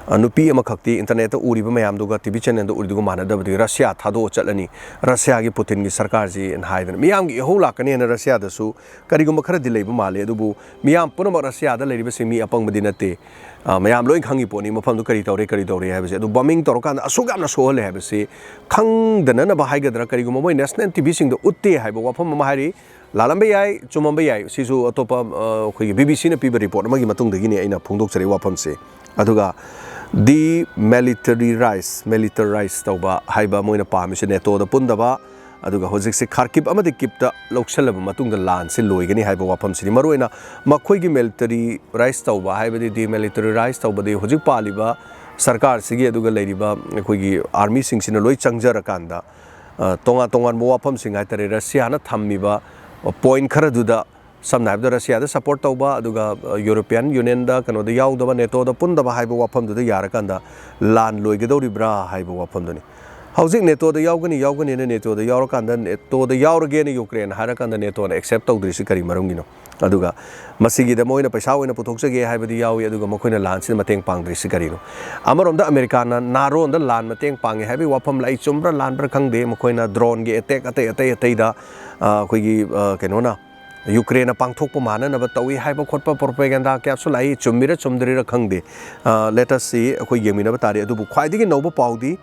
ꯑ, ꯅꯨꯄꯤ ꯑꯃꯈꯛꯇꯤ ꯏꯟꯇꯔꯅꯦꯠꯇ ꯎꯔꯤꯕ ꯃꯌꯥꯝꯗꯨꯒ ꯇꯤ ꯚꯤ ꯆꯦꯅꯦꯜꯗ ꯎꯔꯤꯗꯨꯒ ꯃꯥꯟꯅꯗꯕꯗꯨꯒꯤ "ꯔꯁꯤꯌꯥ ꯊꯥꯗꯣꯛꯑ ꯆꯠꯂꯅꯤ, ꯔꯁꯤꯌꯥꯒꯤ ꯄꯨꯇꯤꯟꯒꯤ ꯁꯔꯀꯥꯔꯁꯤ" ꯍꯥꯏꯗꯅ ꯃꯤꯌꯥꯝꯒꯤ ꯏꯍꯧ ꯂꯥꯛꯀꯅꯤ ꯍꯥꯏꯅ ꯔꯁꯤꯌꯥꯗꯁꯨ ꯀꯔꯤꯒꯨꯝꯕ ꯈꯔꯗꯤ ꯂꯩꯕ ꯃꯥꯜꯂꯤ꯫ ꯑꯗꯨꯕꯨ ꯃꯤꯌꯥꯝ ꯄꯨꯝꯅꯃꯛ ꯔꯁꯤꯌꯥꯗ ꯂꯩꯔꯤꯕꯁꯤꯡ ꯃꯤ ꯑꯄꯪꯕꯗꯤ ꯅꯠꯇꯦ꯫ ꯑ, ꯃꯌꯥꯝ ꯂꯣꯏ ꯈꯪꯉꯤ ꯄꯣꯠꯅꯤ ꯃꯐꯝꯗꯨ ꯀꯔꯤ ꯇꯧꯔꯦ, ꯀꯔꯤ ꯇꯧꯔꯦ ꯍꯥꯏꯕꯁꯦ꯫ ꯑꯗꯨ ꯕꯣꯝꯕꯤꯡ ꯇꯧꯔꯀꯥꯟꯗ ꯑꯁꯨꯛ ꯌꯥꯝꯅ ꯁꯣꯛꯍꯜꯂꯦ ꯍꯥꯏꯕꯁꯤ ꯈꯪꯗꯅꯅꯕ ꯍꯥꯏꯒꯗ꯭ꯔꯥ, ꯀꯔꯤꯒꯨꯝꯕ ꯃꯣꯏ ꯅꯦꯁꯅꯦꯜ ꯇꯤ ꯚꯤꯁꯤꯡꯗ ꯎꯠꯇꯦ ꯍꯥꯏꯕ ꯋꯥꯐꯝ ꯑꯃ ꯍꯥꯏꯔꯤ꯫ ꯂꯥꯜꯂꯝꯕ ꯌꯥꯏ, ꯆꯨꯝꯃꯝꯕ ꯌꯥꯏ, ꯁꯤꯁꯨ ꯑꯇꯣꯞꯄ, ꯑ, ꯑꯩꯈꯣꯏꯒꯤ ꯕꯤ ꯕꯤ ꯁꯤꯅ ꯄꯤꯕ ꯔꯤꯄꯣꯔꯠ ꯑꯃꯒꯤ ꯃꯇꯨꯡꯗꯒꯤꯅꯤ ꯑꯩꯅ ꯐꯣꯡꯗꯣꯛꯆꯔꯛꯏ ꯋꯥꯐꯝꯁꯦ꯫ ꯑꯗꯨꯒ demilitarize, militarize ꯇꯧꯕ ꯍꯥꯏꯕ ꯃꯣꯏꯅ ꯄꯥꯝꯃꯤꯁꯦ, ꯅꯦꯇꯣꯗ ꯄꯨꯟꯗꯕ, ꯑꯗꯨꯒ ꯍꯧꯖꯤꯛꯁꯦ ꯈꯥꯔꯀꯤꯞ ꯑꯃꯗꯤ ꯀꯤꯞꯇ ꯂꯧꯁꯤꯜꯂꯕ ꯃꯇꯨꯡꯗ ꯂꯥꯟꯁꯤ ꯂꯣꯏꯒꯅꯤ ꯍꯥꯏꯕ ꯋꯥꯐꯝꯁꯤꯅꯤ꯫ ꯃꯔꯨꯑꯣꯏꯅ ꯃꯈꯣꯏꯒꯤ militarize ꯇꯧꯕ ꯍꯥꯏꯕꯗꯤ, demilitarize ꯇꯧꯕꯗꯤ ꯍꯧꯖꯤꯛ ꯄꯥꯜꯂꯤꯕ ꯁꯔꯀꯥꯔꯁꯤꯒꯤ ꯑꯗꯨꯒ ꯂꯩꯔꯤꯕ ꯑꯩꯈꯣꯏꯒꯤ ꯑꯥꯔꯃꯤꯁꯤꯡꯁꯤꯅ ꯂꯣꯏ ꯆꯪꯖꯔꯀꯥꯟꯗ, ꯑ, ꯇꯣꯉꯥꯟ ꯇꯣꯉꯥꯟꯕ ꯋꯥꯐꯝꯁꯤꯡ ꯍꯥꯏꯇꯥꯔꯦ, ꯔꯁꯤꯌꯥꯅ ꯊꯝꯃꯤꯕ ꯄꯣꯏꯟꯠ ꯈꯔꯗꯨꯗ, ꯁꯝꯅ ꯍꯥꯏꯔꯕꯗ ꯔꯁꯤꯌꯥꯗ ꯁꯞꯄꯣꯔꯠ ꯇꯧꯕ, ꯑꯗꯨꯒ, ꯑ, ꯌꯨꯔꯣꯄꯤꯌꯥꯟ ꯌꯨꯅꯤꯌꯟꯗ, ꯀꯩꯅꯣꯗ ꯌꯥꯎꯗꯕ, ꯅꯦꯇꯣꯗ ꯄꯨꯟꯗꯕ ꯍꯥꯏꯕ ꯋꯥꯐꯝꯗꯨꯗ ꯌꯥꯔꯀꯥꯟꯗ ꯂꯥꯟ ꯂꯣꯏꯒꯗꯧꯔꯤꯕ꯭ꯔꯥ ꯍꯥꯏꯕ ꯋꯥꯐꯝꯗꯨꯅꯤ꯫ ꯍꯧꯖꯤꯛ ꯅꯦꯇꯣꯗ ꯌꯥꯎꯒꯅꯤ, ꯌꯥꯎꯒꯅꯤꯅ ꯅꯦꯇꯣꯗ ꯌꯥꯎꯔꯀꯥꯟꯗ, ꯅꯦꯇꯣꯗ ꯌꯥꯎꯔꯒꯦꯅ ꯌꯨꯀ꯭ꯔꯦꯟ ꯍꯥꯏꯔꯀꯥꯟꯗ ꯅꯦꯇꯣꯅ ꯑꯦꯛꯁꯦꯞ ꯇꯧꯗ꯭ꯔꯤꯁꯤ ꯀꯔꯤ ꯃꯔꯝꯒꯤꯅꯣ? ꯑꯗꯨꯒ ꯃꯁꯤꯒꯤꯗ ꯃꯣꯏꯅ ꯄꯩꯁꯥ ꯑꯣꯏꯅ ꯄꯨꯊꯣꯛꯆꯒꯦ ꯍꯥꯏꯕꯗꯤ ꯌꯥꯎꯏ, ꯑꯗꯨꯒ ꯃꯈꯣꯏꯅ ꯂꯥꯟꯁꯤꯗ ꯃꯇꯦꯡ ꯄꯥꯡꯗ꯭ꯔꯤꯁꯤ ꯀꯔꯤꯅꯣ? ꯑꯃꯔꯣꯝꯗ ꯑꯃꯦꯔꯤꯀꯥꯅ ꯅꯥꯔꯣꯟꯗ ꯂꯥꯟ ꯃꯇꯦꯡ ꯄꯥꯡꯉꯦ ꯍꯥꯏꯕꯒꯤ ꯋꯥꯐꯝ ꯂꯥꯛꯏ, ꯆꯨꯝꯕ꯭ꯔꯥ ꯂꯥꯟꯕ꯭ꯔꯥ ꯈꯪꯗꯦ, ꯃꯈꯣꯏꯅ ꯗ꯭ꯔꯣꯟꯒꯤ ꯑꯦꯇꯦꯛ ꯑꯇꯩ ꯑꯇꯩ ꯑꯇꯩꯗ, ꯑ, ꯑꯩꯈꯣꯏꯒꯤ, ꯑ, ꯀꯩꯅꯣꯅ, ꯌꯨꯀ꯭ꯔꯦꯟꯅ ꯄꯥꯡꯊꯣꯛꯄ ꯃꯥꯟꯅꯅꯕ ꯇꯧꯏ ꯍꯥꯏꯕ ꯈꯣꯠꯄ ꯄ꯭ꯔꯣꯄꯦꯒꯦꯟꯗꯥ ꯀꯌꯥꯁꯨ ꯂꯥꯛꯏ, ꯆꯨꯝꯃꯤꯔꯥ ꯆꯨꯝꯗ꯭ꯔꯤꯔꯥ ꯈꯪꯗꯦ꯫ ꯑ, let us see, ꯑꯩꯈꯣꯏ ꯌꯦꯡꯃꯤꯟꯅꯕ ꯇꯥꯔꯦ꯫ ꯑꯗꯨꯕꯨ ꯈ꯭ꯋꯥꯏꯗꯒꯤ ꯅꯧꯕ ꯄꯥꯎꯗꯤ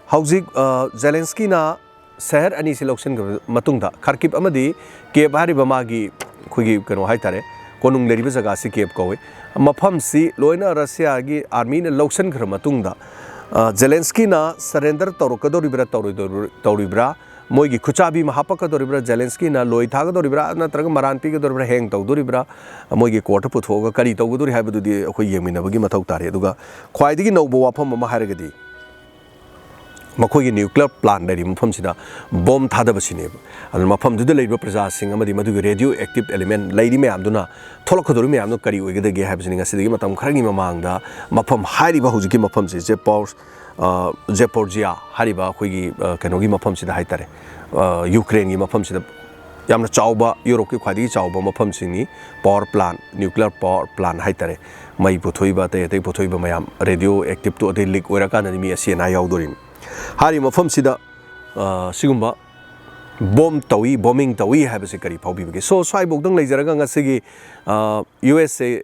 ꯍꯧꯖꯤꯛ, ꯑ, ꯖꯦꯂꯦꯟꯁꯀꯤꯅ ꯁꯍꯔ ꯑꯅꯤꯁꯤ ꯂꯧꯁꯤꯟꯈ꯭ꯔꯕ ꯃꯇꯨꯡꯗ, ꯈꯥꯔꯀꯤꯞ ꯑꯃꯗꯤ ꯀꯦꯞ ꯍꯥꯏꯔꯤꯕ ꯃꯥꯒꯤ ꯑꯩꯈꯣꯏꯒꯤ ꯀꯩꯅꯣ ꯍꯥꯏꯇꯥꯔꯦ, ꯀꯣꯅꯨꯡ ꯂꯩꯔꯤꯕ ꯖꯒꯥꯁꯤ ꯀꯦꯞ ꯀꯧꯏ, ꯃꯐꯝꯁꯤ ꯂꯣꯏꯅ ꯔꯁꯤꯌꯥꯒꯤ ꯑꯥꯔꯃꯤꯅ ꯂꯧꯁꯤꯟꯈ꯭ꯔ ꯃꯇꯨꯡꯗ, ꯑ, ꯖꯦꯂꯦꯟꯁꯀꯤꯅ ꯁꯔꯦꯟꯗꯔ ꯇꯧꯔꯛꯀꯗꯧꯔꯤꯕ꯭ꯔꯥ ꯇꯧꯔꯣꯏꯗꯧꯔꯤ-, ꯇꯧꯔꯤꯕ꯭ꯔꯥ, ꯃꯣꯏꯒꯤ ꯈꯨꯠꯆꯥꯕꯤ ꯑꯃ ꯍꯥꯞꯄꯛꯀꯗꯧꯔꯤꯕ꯭ꯔꯥ, ꯖꯦꯂꯦꯟꯁꯀꯤꯅ ꯂꯣꯏ ꯊꯥꯒꯗꯧꯔꯤꯕ꯭ꯔꯥ, ꯅꯠꯇ꯭ꯔꯒ ꯃꯔꯥꯟ ꯄꯤꯒꯗꯧꯔꯤꯕ꯭ꯔꯥ, ꯍꯦꯡ ꯇꯧꯗꯣꯔꯤꯕ꯭ꯔꯥ, ꯃꯣꯏꯒꯤ ꯀꯣꯔꯠꯇ ꯄꯨꯊꯣꯛꯑꯒ ꯀꯔꯤ ꯇꯧꯒꯗꯧꯔꯤ ꯍꯥꯏꯕꯗꯨꯗꯤ ꯑꯩꯈꯣꯏ ꯌꯦꯡꯃꯤꯟꯅꯕꯒꯤ ꯃꯊꯧ ꯇꯥꯔꯤ꯫ ꯑꯗꯨꯒ ꯈ꯭ꯋꯥꯏꯗꯒꯤ ꯅꯧꯕ ꯋꯥꯐꯝ ꯑꯃ ꯍꯥꯏꯔꯒꯗꯤ, ꯃꯈꯣꯏꯒꯤ ꯅ꯭ꯌꯨꯀ꯭ꯂꯤꯌꯔ ꯄ꯭ꯂꯥꯟ ꯂꯩꯔꯤꯕ ꯃꯐꯝꯁꯤꯗ ꯕꯣꯝ ꯊꯥꯗꯕꯁꯤꯅꯦꯕ꯫ ꯑꯗꯨꯅ ꯃꯐꯝꯗꯨꯗ ꯂꯩꯔꯤꯕ ꯄ꯭ꯔꯖꯥꯁꯤꯡ ꯑꯃꯗꯤ ꯃꯗꯨꯒꯤ ꯔꯦꯗꯤꯑꯣ ꯑꯦꯛꯇꯤꯞ ꯑꯦꯂꯤꯃꯦꯟ ꯂꯩꯔꯤ ꯃꯌꯥꯝꯗꯨꯅ, ꯊꯣꯛꯂꯛꯀꯗꯧꯔꯤ ꯃꯌꯥꯝꯗꯨ ꯀꯔꯤ ꯑꯣꯏꯒꯗꯒꯦ ꯍꯥꯏꯕꯁꯤꯅꯤ ꯉꯁꯤꯗꯒꯤ ꯃꯇꯝ ꯈꯔꯒꯤ ꯃꯃꯥꯡꯗ ꯃꯐꯝ, ꯍꯥꯏꯔꯤꯕ ꯍꯧꯖꯤꯛꯀꯤ ꯃꯐꯝꯁꯦ, ꯖꯦꯄꯣꯔ-, ꯑ, ꯖꯦꯄꯣꯔꯖꯤꯌꯥ ꯍꯥꯏꯔꯤꯕ ꯑꯩꯈꯣꯏꯒꯤ, ꯑ, ꯀꯩꯅꯣꯒꯤ ꯃꯐꯝꯁꯤꯗ ꯍꯥꯏꯇꯥꯔꯦ, ꯑ, ꯌꯨꯀ꯭ꯔꯦꯟꯒꯤ ꯃꯐꯝꯁꯤꯗ ꯌꯥꯝꯅ ꯆꯥꯎꯕ, ꯌꯨꯔꯣꯞꯀꯤ ꯈ꯭ꯋꯥꯏꯗꯒꯤ ꯆꯥꯎꯕ ꯃꯐꯝꯁꯤꯡꯅꯤ꯫ Power plant, nuclear power plant ꯍꯥꯏꯇꯥꯔꯦ, ꯃꯩ ꯄꯨꯊꯣꯛꯏꯕ, ꯑꯇꯩ ꯑꯇꯩ ꯄꯨꯊꯣꯛꯏꯕ ꯃꯌꯥꯝ, ꯔꯦꯗꯤꯑꯣ ꯑꯦꯛꯇꯤꯞꯇꯣ ꯑꯇꯩ ꯂꯤꯛ ꯑꯣꯏꯔꯀꯥꯟꯗꯗꯤ ꯃꯤ ꯑꯁꯤ ꯑꯅꯥ ꯌꯥꯎꯗꯣꯔꯤꯅꯤ꯫ ꯍꯥꯏꯔꯤꯕ ꯃꯐꯝꯁꯤꯗ, ꯑ, ꯁꯤꯒꯨꯝꯕ ꯕꯣꯝ ꯇꯧꯏ, ꯕꯣꯝꯕꯤꯡ ꯇꯧꯏ ꯍꯥꯏꯕꯁꯤ ꯀꯔꯤ ꯐꯥꯎꯕꯤꯕꯒꯦ? So, ꯁ꯭ꯋꯥꯏꯐꯧꯗꯪ ꯂꯩꯖꯔꯒ ꯉꯁꯤꯒꯤ, ꯑ, ꯌꯨ ꯑꯦꯁ ꯑꯦ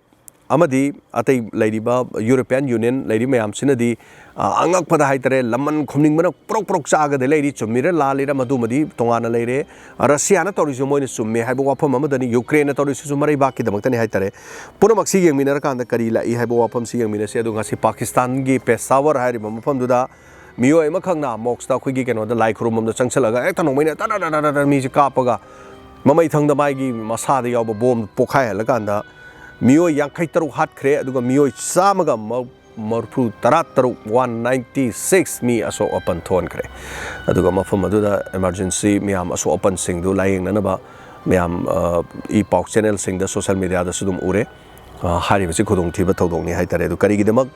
ꯑꯃꯗꯤ ꯑꯇꯩ ꯂꯩꯔꯤꯕ ꯌꯨꯔꯣꯄꯤꯌꯥꯟ ꯌꯨꯅꯤꯌꯟ ꯂꯩꯔꯤ ꯃꯌꯥꯝꯁꯤꯅꯗꯤ, ꯑ, ꯑꯉꯛꯄꯗ ꯍꯥꯏꯇꯥꯔꯦ, ꯂꯃꯟ ꯈꯨꯝꯅꯤꯡꯕꯅ ꯄ꯭ꯔꯣꯛ ꯄ꯭ꯔꯣꯛ ꯆꯥꯒꯗ ꯂꯩꯔꯤ꯫ ꯆꯨꯝꯃꯤꯔ ꯂꯥꯜꯂꯤꯔ ꯃꯗꯨꯃꯗꯤ ꯇꯣꯉꯥꯟꯅ ꯂꯩꯔꯦ꯫ ꯔꯁꯤꯌꯥꯅ ꯇꯧꯔꯤꯁꯨ ꯃꯣꯏꯅ ꯆꯨꯝꯃꯦ ꯍꯥꯏꯕ ꯋꯥꯐꯝ ꯑꯃꯗꯅꯤ, ꯌꯨꯀ꯭ꯔꯦꯟꯅ ꯇꯧꯔꯤꯁꯤꯁꯨ ꯃꯔꯩꯕꯥꯛꯀꯤꯗꯃꯛꯇꯅꯤ ꯍꯥꯏꯇꯥꯔꯦ꯫ ꯄꯨꯝꯅꯃꯛꯁꯤ ꯌꯦꯡꯃꯤꯟꯅꯔꯀꯥꯟꯗ ꯀꯔꯤ ꯂꯥꯛꯏ ꯍꯥꯏꯕ ꯋꯥꯐꯝꯁꯤ ꯌꯦꯡꯃꯤꯟꯅꯁꯤ꯫ ꯑꯗꯨ ꯉꯁꯤ ꯄꯥꯀꯤꯁꯇꯥꯟꯒꯤ ꯄꯦꯁꯥꯋꯔ ꯍꯥꯏꯔꯤꯕ ꯃꯐꯝꯗꯨꯗ ꯃꯤꯑꯣꯏ ꯑꯃꯈꯛꯅ ꯃꯣꯛꯁꯇ, ꯑꯩꯈꯣꯏꯒꯤ ꯀꯩꯅꯣꯗ, ꯂꯥꯏ ꯈꯨꯔꯨꯝꯐꯝꯗ ꯆꯪꯁꯤꯜꯂꯒ ꯍꯦꯛꯇ ꯅꯣꯡꯃꯩꯅ ꯇꯔ ꯇꯔ ꯇꯔ ꯇꯔ ꯃꯤꯁꯦ ꯀꯥꯞꯄꯒ, ꯃꯃꯩꯊꯪꯗ ꯃꯥꯒꯤ ꯃꯁꯥꯗ ꯌꯥꯎꯕ ꯕꯣꯝ ꯄꯣꯈꯥꯏꯍꯜꯂꯀꯥꯟꯗ ꯃꯤꯑꯣꯏ ꯌꯥꯡꯈꯩ ꯇꯔꯨꯛ ꯍꯥꯠꯈ꯭ꯔꯦ, ꯑꯗꯨꯒ ꯃꯤꯑꯣꯏ ꯆꯥꯝꯃꯒ ꯃ-, ꯃꯔꯤꯐꯨ ꯇꯔꯥ ꯇꯔꯨꯛ, ꯋꯥꯟ ꯅꯥꯏꯟꯇꯤ ꯁꯤꯛꯁ ꯃꯤ ꯑꯁꯣꯛ ꯑꯄꯟ ꯊꯣꯛꯍꯟꯈ꯭ꯔꯦ꯫ ꯑꯗꯨꯒ ꯃꯐꯝ ꯑꯗꯨꯗ ꯏꯃꯥꯔꯖꯦꯟꯁꯤ ꯃꯌꯥꯝ, ꯑꯁꯣꯛ ꯑꯄꯟꯁꯤꯡꯗꯨ ꯂꯥꯌꯦꯡꯅꯅꯕ ꯃꯌꯥꯝ, ꯑ, ꯏ ꯄꯥꯎ ꯆꯦꯅꯦꯜꯁꯤꯡꯗ, ꯁꯣꯁꯦꯜ ꯃꯤꯗꯤꯌꯥꯗꯁꯨ ꯑꯗꯨꯝ ꯎꯔꯦ꯫ ꯑ, ꯍꯥꯏꯔꯤꯕꯁꯤ ꯈꯨꯗꯣꯡꯊꯤꯕ ꯊꯧꯗꯣꯛꯅꯤ ꯍꯥꯏꯇꯥꯔꯦ꯫ ꯑꯗꯨ ꯀꯔꯤꯒꯤꯗꯃꯛ,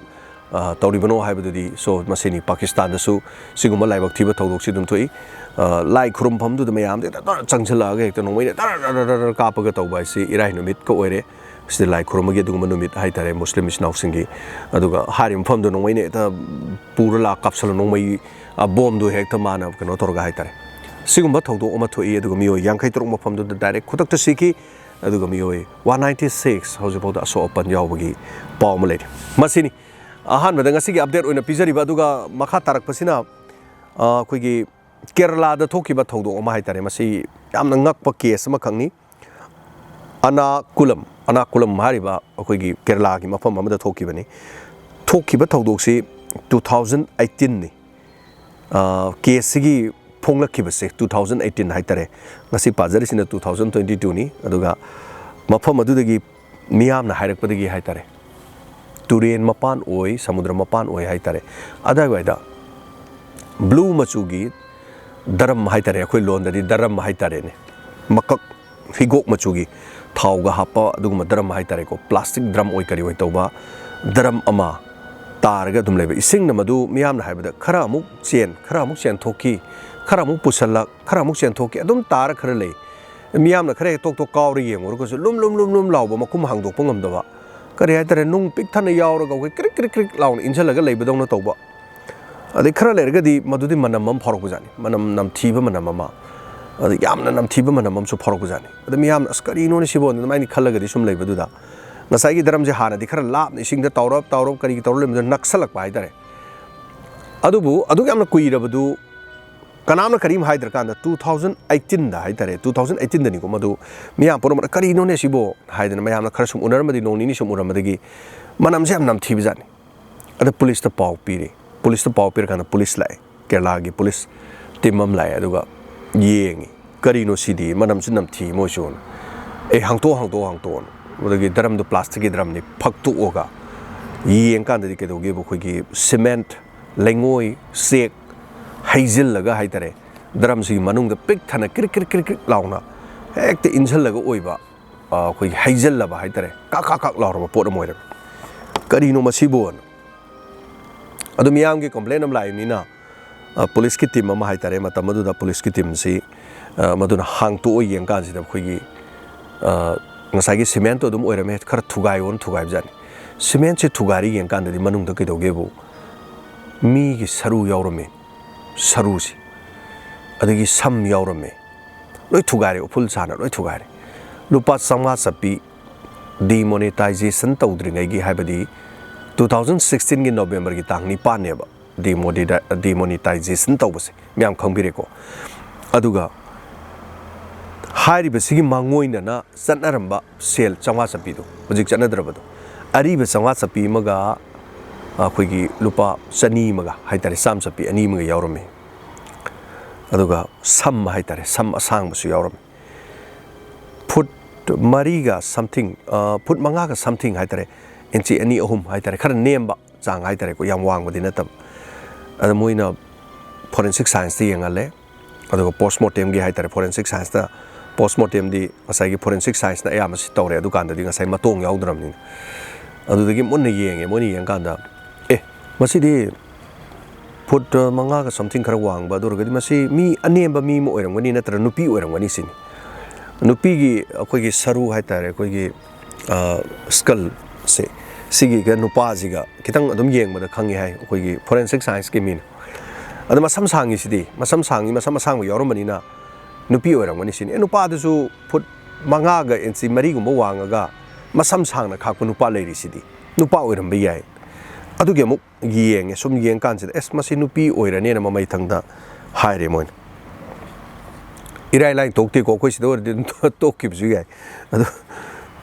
ꯑ, ꯇꯧꯔꯤꯕꯅꯣ ꯍꯥꯏꯕꯗꯨꯗꯤ, so, ꯃꯁꯤꯅꯤ꯫ ꯄꯥꯀꯤꯁꯇꯥꯟꯗꯁꯨ ꯁꯤꯒꯨꯝꯕ ꯂꯥꯏꯕꯛ ꯊꯤꯕ ꯊꯧꯗꯣꯛꯁꯤ ꯑꯗꯨꯝ ꯊꯣꯛꯏ꯫ ꯑ, ꯂꯥꯏ ꯈꯨꯔꯨꯝꯐꯝꯗꯨꯗ ꯃꯌꯥꯝꯁꯦ ꯍꯦꯛꯇ ꯇꯔ ꯆꯪꯁꯤꯜꯂꯛꯑꯒ ꯍꯦꯛꯇ ꯅꯣꯡꯃꯩꯅ ꯇꯔ ꯇꯔ ꯇꯔ ꯇꯔ ꯀꯥꯞꯄꯒ ꯇꯧꯕ ꯍꯥꯏꯁꯤ ꯏꯔꯥꯏ ꯅꯨꯃꯤꯠꯀ ꯑꯣꯏꯔꯦ꯫ ꯁꯤꯗ ꯂꯥꯏ ꯈꯨꯔꯨꯝꯕꯒꯤ ꯑꯗꯨꯒꯨꯝꯕ ꯅꯨꯃꯤꯠ ꯍꯥꯏꯇꯥꯔꯦ, ꯃꯨꯁꯂꯤꯝ ꯏꯆꯤꯟ ꯏꯅꯥꯎꯁꯤꯡꯒꯤ꯫ ꯑꯗꯨꯒ ꯍꯥꯏꯔꯤꯕ ꯃꯐꯝꯗꯣ ꯅꯣꯡꯃꯩꯅ ꯍꯦꯛꯇ ꯄꯨꯔ ꯂꯥꯛ ꯀꯥꯞꯁꯜꯂ, ꯅꯣꯡꯃꯩ, ꯑ, ꯕꯣꯝꯗꯣ ꯍꯦꯛꯇ ꯃꯥꯅ ꯀꯩꯅꯣ ꯇꯧꯔꯒ ꯍꯥꯏꯇꯥꯔꯦ꯫ ꯁꯤꯒꯨꯝꯕ ꯊꯧꯗꯣꯛ ꯑꯃ ꯊꯣꯛꯏ꯫ ꯑꯗꯨꯒ ꯃꯤꯑꯣꯏ ꯌꯥꯡꯈꯩ ꯇꯔꯨꯛ ꯃꯐꯝꯗꯨꯗ ꯗꯥꯏꯔꯦꯛ ꯈꯨꯗꯛꯇ ꯁꯤꯈꯤ꯫ ꯑꯗꯨꯒ ꯃꯤꯑꯣꯏ ꯋꯥꯟ ꯅꯥꯏꯟꯇꯤ ꯁꯤꯛꯁ ꯍꯧꯖꯤꯛꯐꯥꯎꯗ ꯑꯁꯣꯛ ꯑꯄꯟ ꯌꯥꯎꯕꯒꯤ ꯄꯥꯎ ꯑꯃ ꯂꯩꯔꯤ꯫ ꯃꯁꯤꯅꯤ꯫ ꯑꯍꯥꯟꯕꯗ ꯉꯁꯤꯒꯤ ꯑꯞꯗꯦꯠ ꯑꯣꯏꯅ ꯄꯤꯖꯔꯤꯕ꯫ ꯑꯗꯨꯒ ꯃꯈꯥ ꯇꯥꯔꯛꯄꯁꯤꯅ, ꯑ, ꯑꯩꯈꯣꯏꯒꯤ ꯀꯦꯔꯂꯥꯗ ꯊꯣꯛꯈꯤꯕ ꯊꯧꯗꯣꯛ ꯑꯃ ꯍꯥꯏꯇꯥꯔꯦ꯫ ꯃꯁꯤ ꯌꯥꯝꯅ ꯉꯛꯄ ꯀꯦꯁ ꯑꯃꯈꯛꯅꯤ꯫ ꯑꯅꯥꯀꯨꯂꯝ, ꯑꯅꯥꯀꯨꯂꯝ ꯍꯥꯏꯔꯤꯕ ꯑꯩꯈꯣꯏꯒꯤ ꯀꯦꯔꯂꯥꯒꯤ ꯃꯐꯝ ꯑꯃꯗ ꯊꯣꯛꯈꯤꯕꯅꯤ꯫ ꯊꯣꯛꯈꯤꯕ ꯊꯧꯗꯣꯛꯁꯤ ꯇꯨ ꯊꯥꯎꯖꯟ ꯑꯩꯠꯇꯤꯟꯅꯤ꯫ ꯑ, ꯀꯦꯁꯁꯤꯒꯤ ꯐꯣꯡꯂꯛꯈꯤꯕꯁꯦ two thousand eighteen ꯍꯥꯏꯇꯥꯔꯦ꯫ ꯉꯁꯤ ꯄꯥꯖꯔꯤꯁꯤꯅ two thousand twenty twoꯅꯤ꯫ ꯑꯗꯨꯒ ꯃꯐꯝ ꯑꯗꯨꯗꯒꯤ ꯃꯤꯌꯥꯝꯅ ꯍꯥꯏꯔꯛꯄꯗꯒꯤ ꯍꯥꯏꯇꯥꯔꯦ, ꯇꯨꯔꯦꯟ ꯃꯄꯥꯟ ꯑꯣꯏ, ꯁꯃꯨꯗ꯭ꯔ ꯃꯄꯥꯟ ꯑꯣꯏ ꯍꯥꯏꯇꯥꯔꯦ, ꯑꯗꯥꯏꯋꯥꯏꯗ blue ꯃꯆꯨꯒꯤ ꯗꯔꯝ ꯍꯥꯏꯇꯥꯔꯦ, ꯑꯩꯈꯣꯏ ꯂꯣꯟꯗꯗꯤ ꯗꯔꯝ ꯍꯥꯏꯇꯥꯔꯦꯅꯦ, ꯃꯀꯛ ꯍꯤꯒꯣꯛ ꯃꯆꯨꯒꯤ ꯊꯥꯎꯒ ꯍꯥꯞꯄ ꯑꯗꯨꯒꯨꯝꯕ ꯗꯔꯝ ꯍꯥꯏꯇꯥꯔꯦꯀꯣ, plastic drum ꯑꯣꯏ ꯀꯔꯤ ꯑꯣꯏ ꯇꯧꯕ ꯗꯔꯝ ꯑꯃ ꯇꯥꯔꯒ ꯑꯗꯨꯝ ꯂꯩꯕ꯫ ꯏꯁꯤꯡꯅ ꯃꯗꯨ ꯃꯤꯌꯥꯝꯅ ꯍꯥꯏꯕꯗ ꯈꯔ ꯑꯃꯨꯛ ꯆꯦꯟ, ꯈꯔ ꯑꯃꯨꯛ ꯆꯦꯟꯊꯣꯛꯈꯤ, ꯈꯔ ꯑꯃꯨꯛ ꯄꯨꯁꯜꯂꯛ, ꯈꯔ ꯑꯃꯨꯛ ꯆꯦꯟꯊꯣꯛꯈꯤ, ꯑꯗꯨꯝ ꯇꯥꯔ ꯈꯔ ꯂꯩ꯫ ꯃꯤꯌꯥꯝꯅ ꯈꯔ ꯍꯦꯛ ꯇꯣꯛ ꯇꯣꯛ ꯀꯥꯎꯔ ꯌꯦꯡꯉꯨꯔꯒꯁꯨ ꯂꯨꯝ ꯂꯨꯝ ꯂꯨꯝ ꯂꯨꯝ ꯂꯥꯎꯕ, ꯃꯈꯨꯝ ꯍꯥꯡꯗꯣꯛꯄ ꯉꯝꯗꯕ, ꯀꯔꯤ ꯍꯥꯏꯇꯥꯔꯦ, ꯅꯨꯡ ꯄꯤꯛ ꯊꯟꯅ ꯌꯥꯎꯔꯒ ꯑꯩꯈꯣꯏ ꯀ꯭ꯔꯤꯛ ꯀ꯭ꯔꯤꯛ ꯀ꯭ꯔꯤꯛ ꯂꯥꯎꯅ ꯏꯟꯁꯤꯜꯂꯒ ꯂꯩꯕꯗꯧꯅ ꯇꯧꯕ꯫ ꯑꯗꯩ ꯈꯔ ꯂꯩꯔꯒꯗꯤ ꯃꯗꯨꯗꯤ ꯃꯅꯝ ꯑꯃ ꯐꯥꯎꯔꯛꯄꯖꯥꯠꯅꯤ, ꯃꯅꯝ ꯅꯝꯊꯤꯕ ꯃꯅꯝ ꯑꯃ, ꯑꯗ ꯌꯥꯝꯅ ꯅꯝꯊꯤꯕ ꯃꯅꯝ ꯑꯃꯁꯨ ꯐꯥꯎꯔꯛꯄꯖꯥꯠꯅꯤ꯫ ꯑꯗ ꯃꯤꯌꯥꯝꯅ "ꯑꯁ, ꯀꯔꯤꯅꯣꯅꯦ ꯁꯤꯕꯣ?" ꯑꯗꯨꯃꯥꯏꯅ ꯈꯜꯂꯒꯗꯤ ꯁꯨꯝ ꯂꯩꯕꯗꯨꯗ, ꯉꯁꯥꯏꯒꯤ ꯗꯔꯝꯁꯦ ꯍꯥꯟꯅꯗꯤ ꯈꯔ ꯂꯥꯞꯅ ꯏꯁꯤꯡꯗ ꯇꯥꯎꯔꯞ ꯇꯥꯎꯔꯞ ꯀꯔꯤꯒꯤ ꯇꯧꯔ ꯂꯩꯕꯗꯨ ꯅꯛꯁꯜꯂꯛꯄ ꯍꯥꯏꯇꯥꯔꯦ꯫ ꯑꯗꯨꯕꯨ ꯑꯗꯨꯛ ꯌꯥꯝꯅ ꯀꯨꯏꯔꯕꯗꯨ ꯀꯅꯥꯝꯅ ꯀꯔꯤꯝ ꯍꯥꯏꯗ꯭ꯔꯀꯥꯟꯗ two thousand eighteen ꯍꯥꯏꯇꯥꯔꯦ, two thousand eighteen ꯗꯅꯤꯀꯣ ꯃꯗꯨ, ꯃꯤꯌꯥꯝ ꯄꯨꯝꯅꯃꯛꯅ "ꯀꯔꯤꯅꯣꯅꯦ ꯁꯤꯕꯣ?" ꯍꯥꯏꯗꯅ ꯃꯌꯥꯝꯅ ꯈꯔ ꯁꯨꯝ ꯎꯅꯔꯝꯃꯗꯤ, ꯅꯣꯡ ꯅꯤꯅꯤ ꯁꯨꯝ ꯎꯔꯝꯕꯗꯒꯤ ꯃꯅꯝꯁꯦ ꯌꯥꯝ ꯅꯝꯊꯤꯕꯖꯥꯠꯅꯤ꯫ ꯑꯗ ꯄꯨꯂꯤꯁꯇ ꯄꯥꯎ ꯄꯤꯔꯦ꯫ ꯄꯨꯂꯤꯁꯇ ꯄꯥꯎ ꯄꯤꯔꯀꯥꯟꯗ ꯄꯨꯂꯤꯁ ꯂꯥꯛꯑꯦ, ꯀꯦꯔꯂꯥꯒꯤ ꯄꯨꯂꯤꯁ ꯇꯤꯝ ꯑꯃ ꯂꯥꯛꯑꯦ꯫ ꯑꯗꯨꯒ ꯌꯦꯡꯉꯤ, "ꯀꯔꯤꯅꯣ ꯁꯤꯗꯤ? ꯃꯅꯝꯁꯨ ꯅꯝꯊꯤ ꯃꯣꯏꯁꯨ"꯫ "ꯑꯦ, ꯍꯥꯡꯇꯣꯛꯑꯣ, ꯍꯥꯡꯇꯣꯛꯑꯣ, ꯍꯥꯡꯇꯣꯛꯑꯣ"꯫ ꯑꯗꯒꯤ ꯗꯔꯝꯗꯣ plastic ꯀꯤ ꯗꯔꯝꯅꯤ, ꯐꯛꯇꯣꯛꯑꯒ ꯌꯦꯡꯀꯥꯟꯗꯗꯤ ꯀꯩꯗꯧꯒꯦꯕꯨ, ꯑꯩꯈꯣꯏꯒꯤ cement, ꯂꯩꯉꯣꯏ, ꯆꯦꯛ ꯍꯩꯖꯤꯜꯂꯒ ꯍꯥꯏꯇꯥꯔꯦ, ꯗꯔꯝꯁꯤꯒꯤ ꯃꯅꯨꯡꯗ ꯄꯤꯛ ꯊꯟꯅ ꯀ꯭ꯔꯤꯛ ꯀ꯭ꯔꯤꯛ ꯀ꯭ꯔꯤꯛ ꯀ꯭ꯔꯤꯛ ꯂꯥꯎꯅ ꯍꯦꯛꯇ ꯏꯟꯁꯤꯜꯂꯒ ꯑꯣꯏꯕ, ꯑ, ꯑꯩꯈꯣꯏꯒꯤ ꯍꯩꯖꯤꯜꯂꯕ ꯍꯥꯏꯇꯥꯔꯦ, ꯀꯥꯛ ꯀꯥꯛ ꯀꯥꯛ ꯂꯥꯎꯔꯕ ꯄꯣꯠ ꯑꯃ ꯑꯣꯏꯔꯝꯃꯤ꯫ "ꯀꯔꯤꯅꯣ ꯃꯁꯤꯕꯣꯅ?" ꯑꯗꯨ ꯃꯤꯌꯥꯝꯒꯤ complain ꯑꯃ ꯂꯥꯛꯏꯕꯅꯤꯅ, ꯑ, ꯄꯨꯂꯤꯁꯀꯤ ꯇꯤꯝ ꯑꯃ ꯍꯥꯏꯇꯥꯔꯦ, ꯃꯇꯝ ꯑꯗꯨꯗ ꯄꯨꯂꯤꯁꯀꯤ ꯇꯤꯝꯁꯤ, ꯑ, ꯃꯗꯨꯅ ꯍꯥꯡꯇꯣꯛꯑ ꯌꯦꯡ ꯀꯥꯟꯁꯤꯗ ꯑꯩꯈꯣꯏꯒꯤ, ꯑ, ꯉꯁꯥꯏꯒꯤ cement ꯇꯣ ꯑꯗꯨꯝ ꯑꯣꯏꯔꯝꯃꯦ, ꯈꯔ ꯊꯨꯒꯥꯏꯌꯣꯅ ꯊꯨꯒꯥꯏꯕꯖꯥꯠꯅꯤ꯫ Cement ꯁꯦ ꯊꯨꯒꯥꯏꯔ ꯌꯦꯡ ꯀꯥꯟꯗꯗꯤ ꯃꯅꯨꯡꯗ ꯀꯩꯗꯧꯒꯦꯕꯨ, ꯃꯤꯒꯤ ꯁꯔꯨ ꯌꯥꯎꯔꯝꯃꯦ, ꯁꯔꯨꯁꯤ꯫ ꯑꯗꯒꯤ ꯁꯝ ꯌꯥꯎꯔꯝꯃꯦ꯫ ꯂꯣꯏ ꯊꯨꯒꯥꯏꯔꯦ, ꯎꯐꯨꯜ ꯁꯥꯅ ꯂꯣꯏ ꯊꯨꯒꯥꯏꯔꯦ꯫ ꯂꯨꯄꯥ ꯆꯥꯝꯃꯉꯥ ꯆꯞꯄꯤ demonetization ꯇꯧꯗ꯭ꯔꯤꯉꯩꯒꯤ, ꯍꯥꯏꯕꯗꯤ two thousand sixteen ꯒꯤ November ꯒꯤ ꯇꯥꯡ ꯅꯤꯄꯥꯟꯅꯦꯕ demonetization ꯇꯧꯕꯁꯦ, ꯃꯌꯥꯝ ꯈꯪꯕꯤꯔꯦꯀꯣ꯫ ꯑꯗꯨꯒ ꯍꯥꯏꯔꯤꯕꯁꯤꯒꯤ ꯃꯥꯡꯑꯣꯏꯅꯅ ꯆꯠꯅꯔꯝꯕ ꯁꯦꯜ ꯆꯥꯝꯃꯉꯥ ꯆꯞꯄꯤꯗꯣ ꯍꯧꯖꯤꯛ ꯆꯠꯅꯗ꯭ꯔꯕꯗꯣ, ꯑꯔꯤꯕ ꯆꯥꯝꯃꯉꯥ ꯆꯞꯄꯤ ꯑꯃꯒ ꯑꯩꯈꯣꯏꯒꯤ ꯂꯨꯄꯥ ꯆꯅꯤ ꯑꯃꯒ ꯍꯥꯏꯇꯥꯔꯦ, ꯆꯥꯝꯃ ꯆꯞꯄꯤ ꯑꯅꯤ ꯑꯃꯒ ꯌꯥꯎꯔꯝꯃꯤ꯫ ꯑꯗꯨꯒ ꯁꯝ ꯍꯥꯏꯇꯥꯔꯦ, ꯁꯝ ꯑꯁꯥꯡꯕꯁꯨ ꯌꯥꯎꯔꯝꯃꯤ꯫ ꯐꯨꯠ ꯃꯔꯤꯒ something, ꯐꯨꯠ ꯃꯉꯥꯒ something ꯍꯥꯏꯇꯥꯔꯦ, ꯏꯟꯆꯤ ꯑꯅꯤ ꯑꯍꯨꯝ ꯍꯥꯏꯇꯥꯔꯦ, ꯈꯔ ꯅꯦꯝꯕ ꯆꯥꯡ ꯍꯥꯏꯇꯥꯔꯦꯀꯣ, ꯌꯥꯝ ꯋꯥꯡꯕꯗꯤ ꯅꯠꯇꯕ꯫ ꯑꯗ ꯃꯣꯏꯅ forensic scienceꯇ ꯌꯦꯡꯍꯜꯂꯦ꯫ ꯑꯗꯨꯒ post mortemꯒꯤ ꯍꯥꯏꯇꯥꯔꯦ, forensic scienceꯇ, post mortemꯗꯤ ꯉꯁꯥꯏꯒꯤ forensic scienceꯅ ꯑꯌꯥꯝꯕ ꯁꯤ ꯇꯧꯔꯦ, ꯑꯗꯨꯀꯥꯟꯗꯗꯤ ꯉꯁꯥꯏ ꯃꯇꯣꯡ ꯌꯥꯎꯗ꯭ꯔꯕꯅꯤꯅ꯫ ꯑꯗꯨꯗꯒꯤ ꯃꯨꯟꯅ ꯌꯦꯡꯉꯦ꯫ ꯃꯣꯏꯅ ꯌꯦꯡꯀꯥꯟꯗ, ꯑꯦ, ꯃꯁꯤꯗꯤ ꯐꯨꯠ ꯃꯉꯥꯒ something ꯈꯔ ꯋꯥꯡꯕ, ꯑꯗꯨ ꯑꯣꯏꯔꯒꯗꯤ ꯃꯁꯤ ꯃꯤ ꯑꯅꯦꯝꯕ ꯃꯤ ꯑꯃ ꯑꯣꯏꯔꯝꯒꯅꯤ, ꯅꯠꯇ꯭ꯔꯒ ꯅꯨꯄꯤ ꯑꯣꯏꯔꯝꯒꯅꯤ ꯁꯤꯅꯤ꯫ ꯅꯨꯄꯤꯒꯤ ꯑꯩꯈꯣꯏꯒꯤ ꯁꯔꯨ ꯍꯥꯏꯇꯥꯔꯦ, ꯑꯩꯈꯣꯏꯒꯤ, ꯑ, skullꯁꯦ, ꯁꯤꯒꯤꯒ ꯅꯨꯄꯥꯁꯤꯒ ꯈꯤꯇꯪ ꯑꯗꯨꯝ ꯌꯦꯡꯕꯗ ꯈꯪꯉꯦ ꯍꯥꯏ ꯑꯩꯈꯣꯏꯒꯤ forensic scienceꯀꯤ ꯃꯤꯅ꯫ ꯑꯗ ꯃꯁꯝ ꯁꯥꯡꯉꯤꯁꯤꯗꯤ, ꯃꯁꯝ ꯁꯥꯡꯉꯤ, ꯃꯁꯝ ꯑꯁꯥꯡꯕ ꯌꯥꯎꯔꯝꯕꯅꯤꯅ ꯅꯨꯄꯤ ꯑꯣꯏꯔꯝꯒꯅꯤ ꯁꯤꯅꯤ꯫ ꯑꯦ, ꯅꯨꯄꯥꯗꯨꯁꯨ ꯐꯨꯠ ꯃꯉꯥꯒ ꯏꯟꯆꯤ ꯃꯔꯤꯒꯨꯝꯕ ꯋꯥꯡꯉꯒ ꯃꯁꯝ ꯁꯥꯡꯅ ꯈꯥꯛꯄ ꯅꯨꯄꯥ ꯂꯩꯔꯤꯁꯤꯗꯤ, ꯅꯨꯄꯥ ꯑꯣꯏꯔꯝꯕ ꯌꯥꯏ꯫ ꯑꯗꯨꯒꯤ ꯑꯃꯨꯛ ꯌꯦꯡꯉꯦ꯫ ꯁꯨꯝ ꯌꯦꯡꯀꯥꯟꯁꯤꯗ, "ꯑꯦꯁ, ꯃꯁꯤ ꯅꯨꯄꯤ ꯑꯣꯏꯔꯅꯦꯅ" ꯃꯃꯩ ꯊꯪꯗ ꯍꯥꯏꯔꯦ ꯃꯣꯏꯅ꯫ ꯏꯔꯥꯏ ꯂꯥꯏꯅ ꯇꯣꯛꯇꯦꯀꯣ, ꯑꯩꯈꯣꯏ ꯁꯤꯗ ꯑꯣꯏꯔꯗꯤ ꯑꯗꯨꯝ ꯇꯣꯛꯈꯤꯕꯁꯨ ꯌꯥꯏ꯫ ꯑꯗꯣ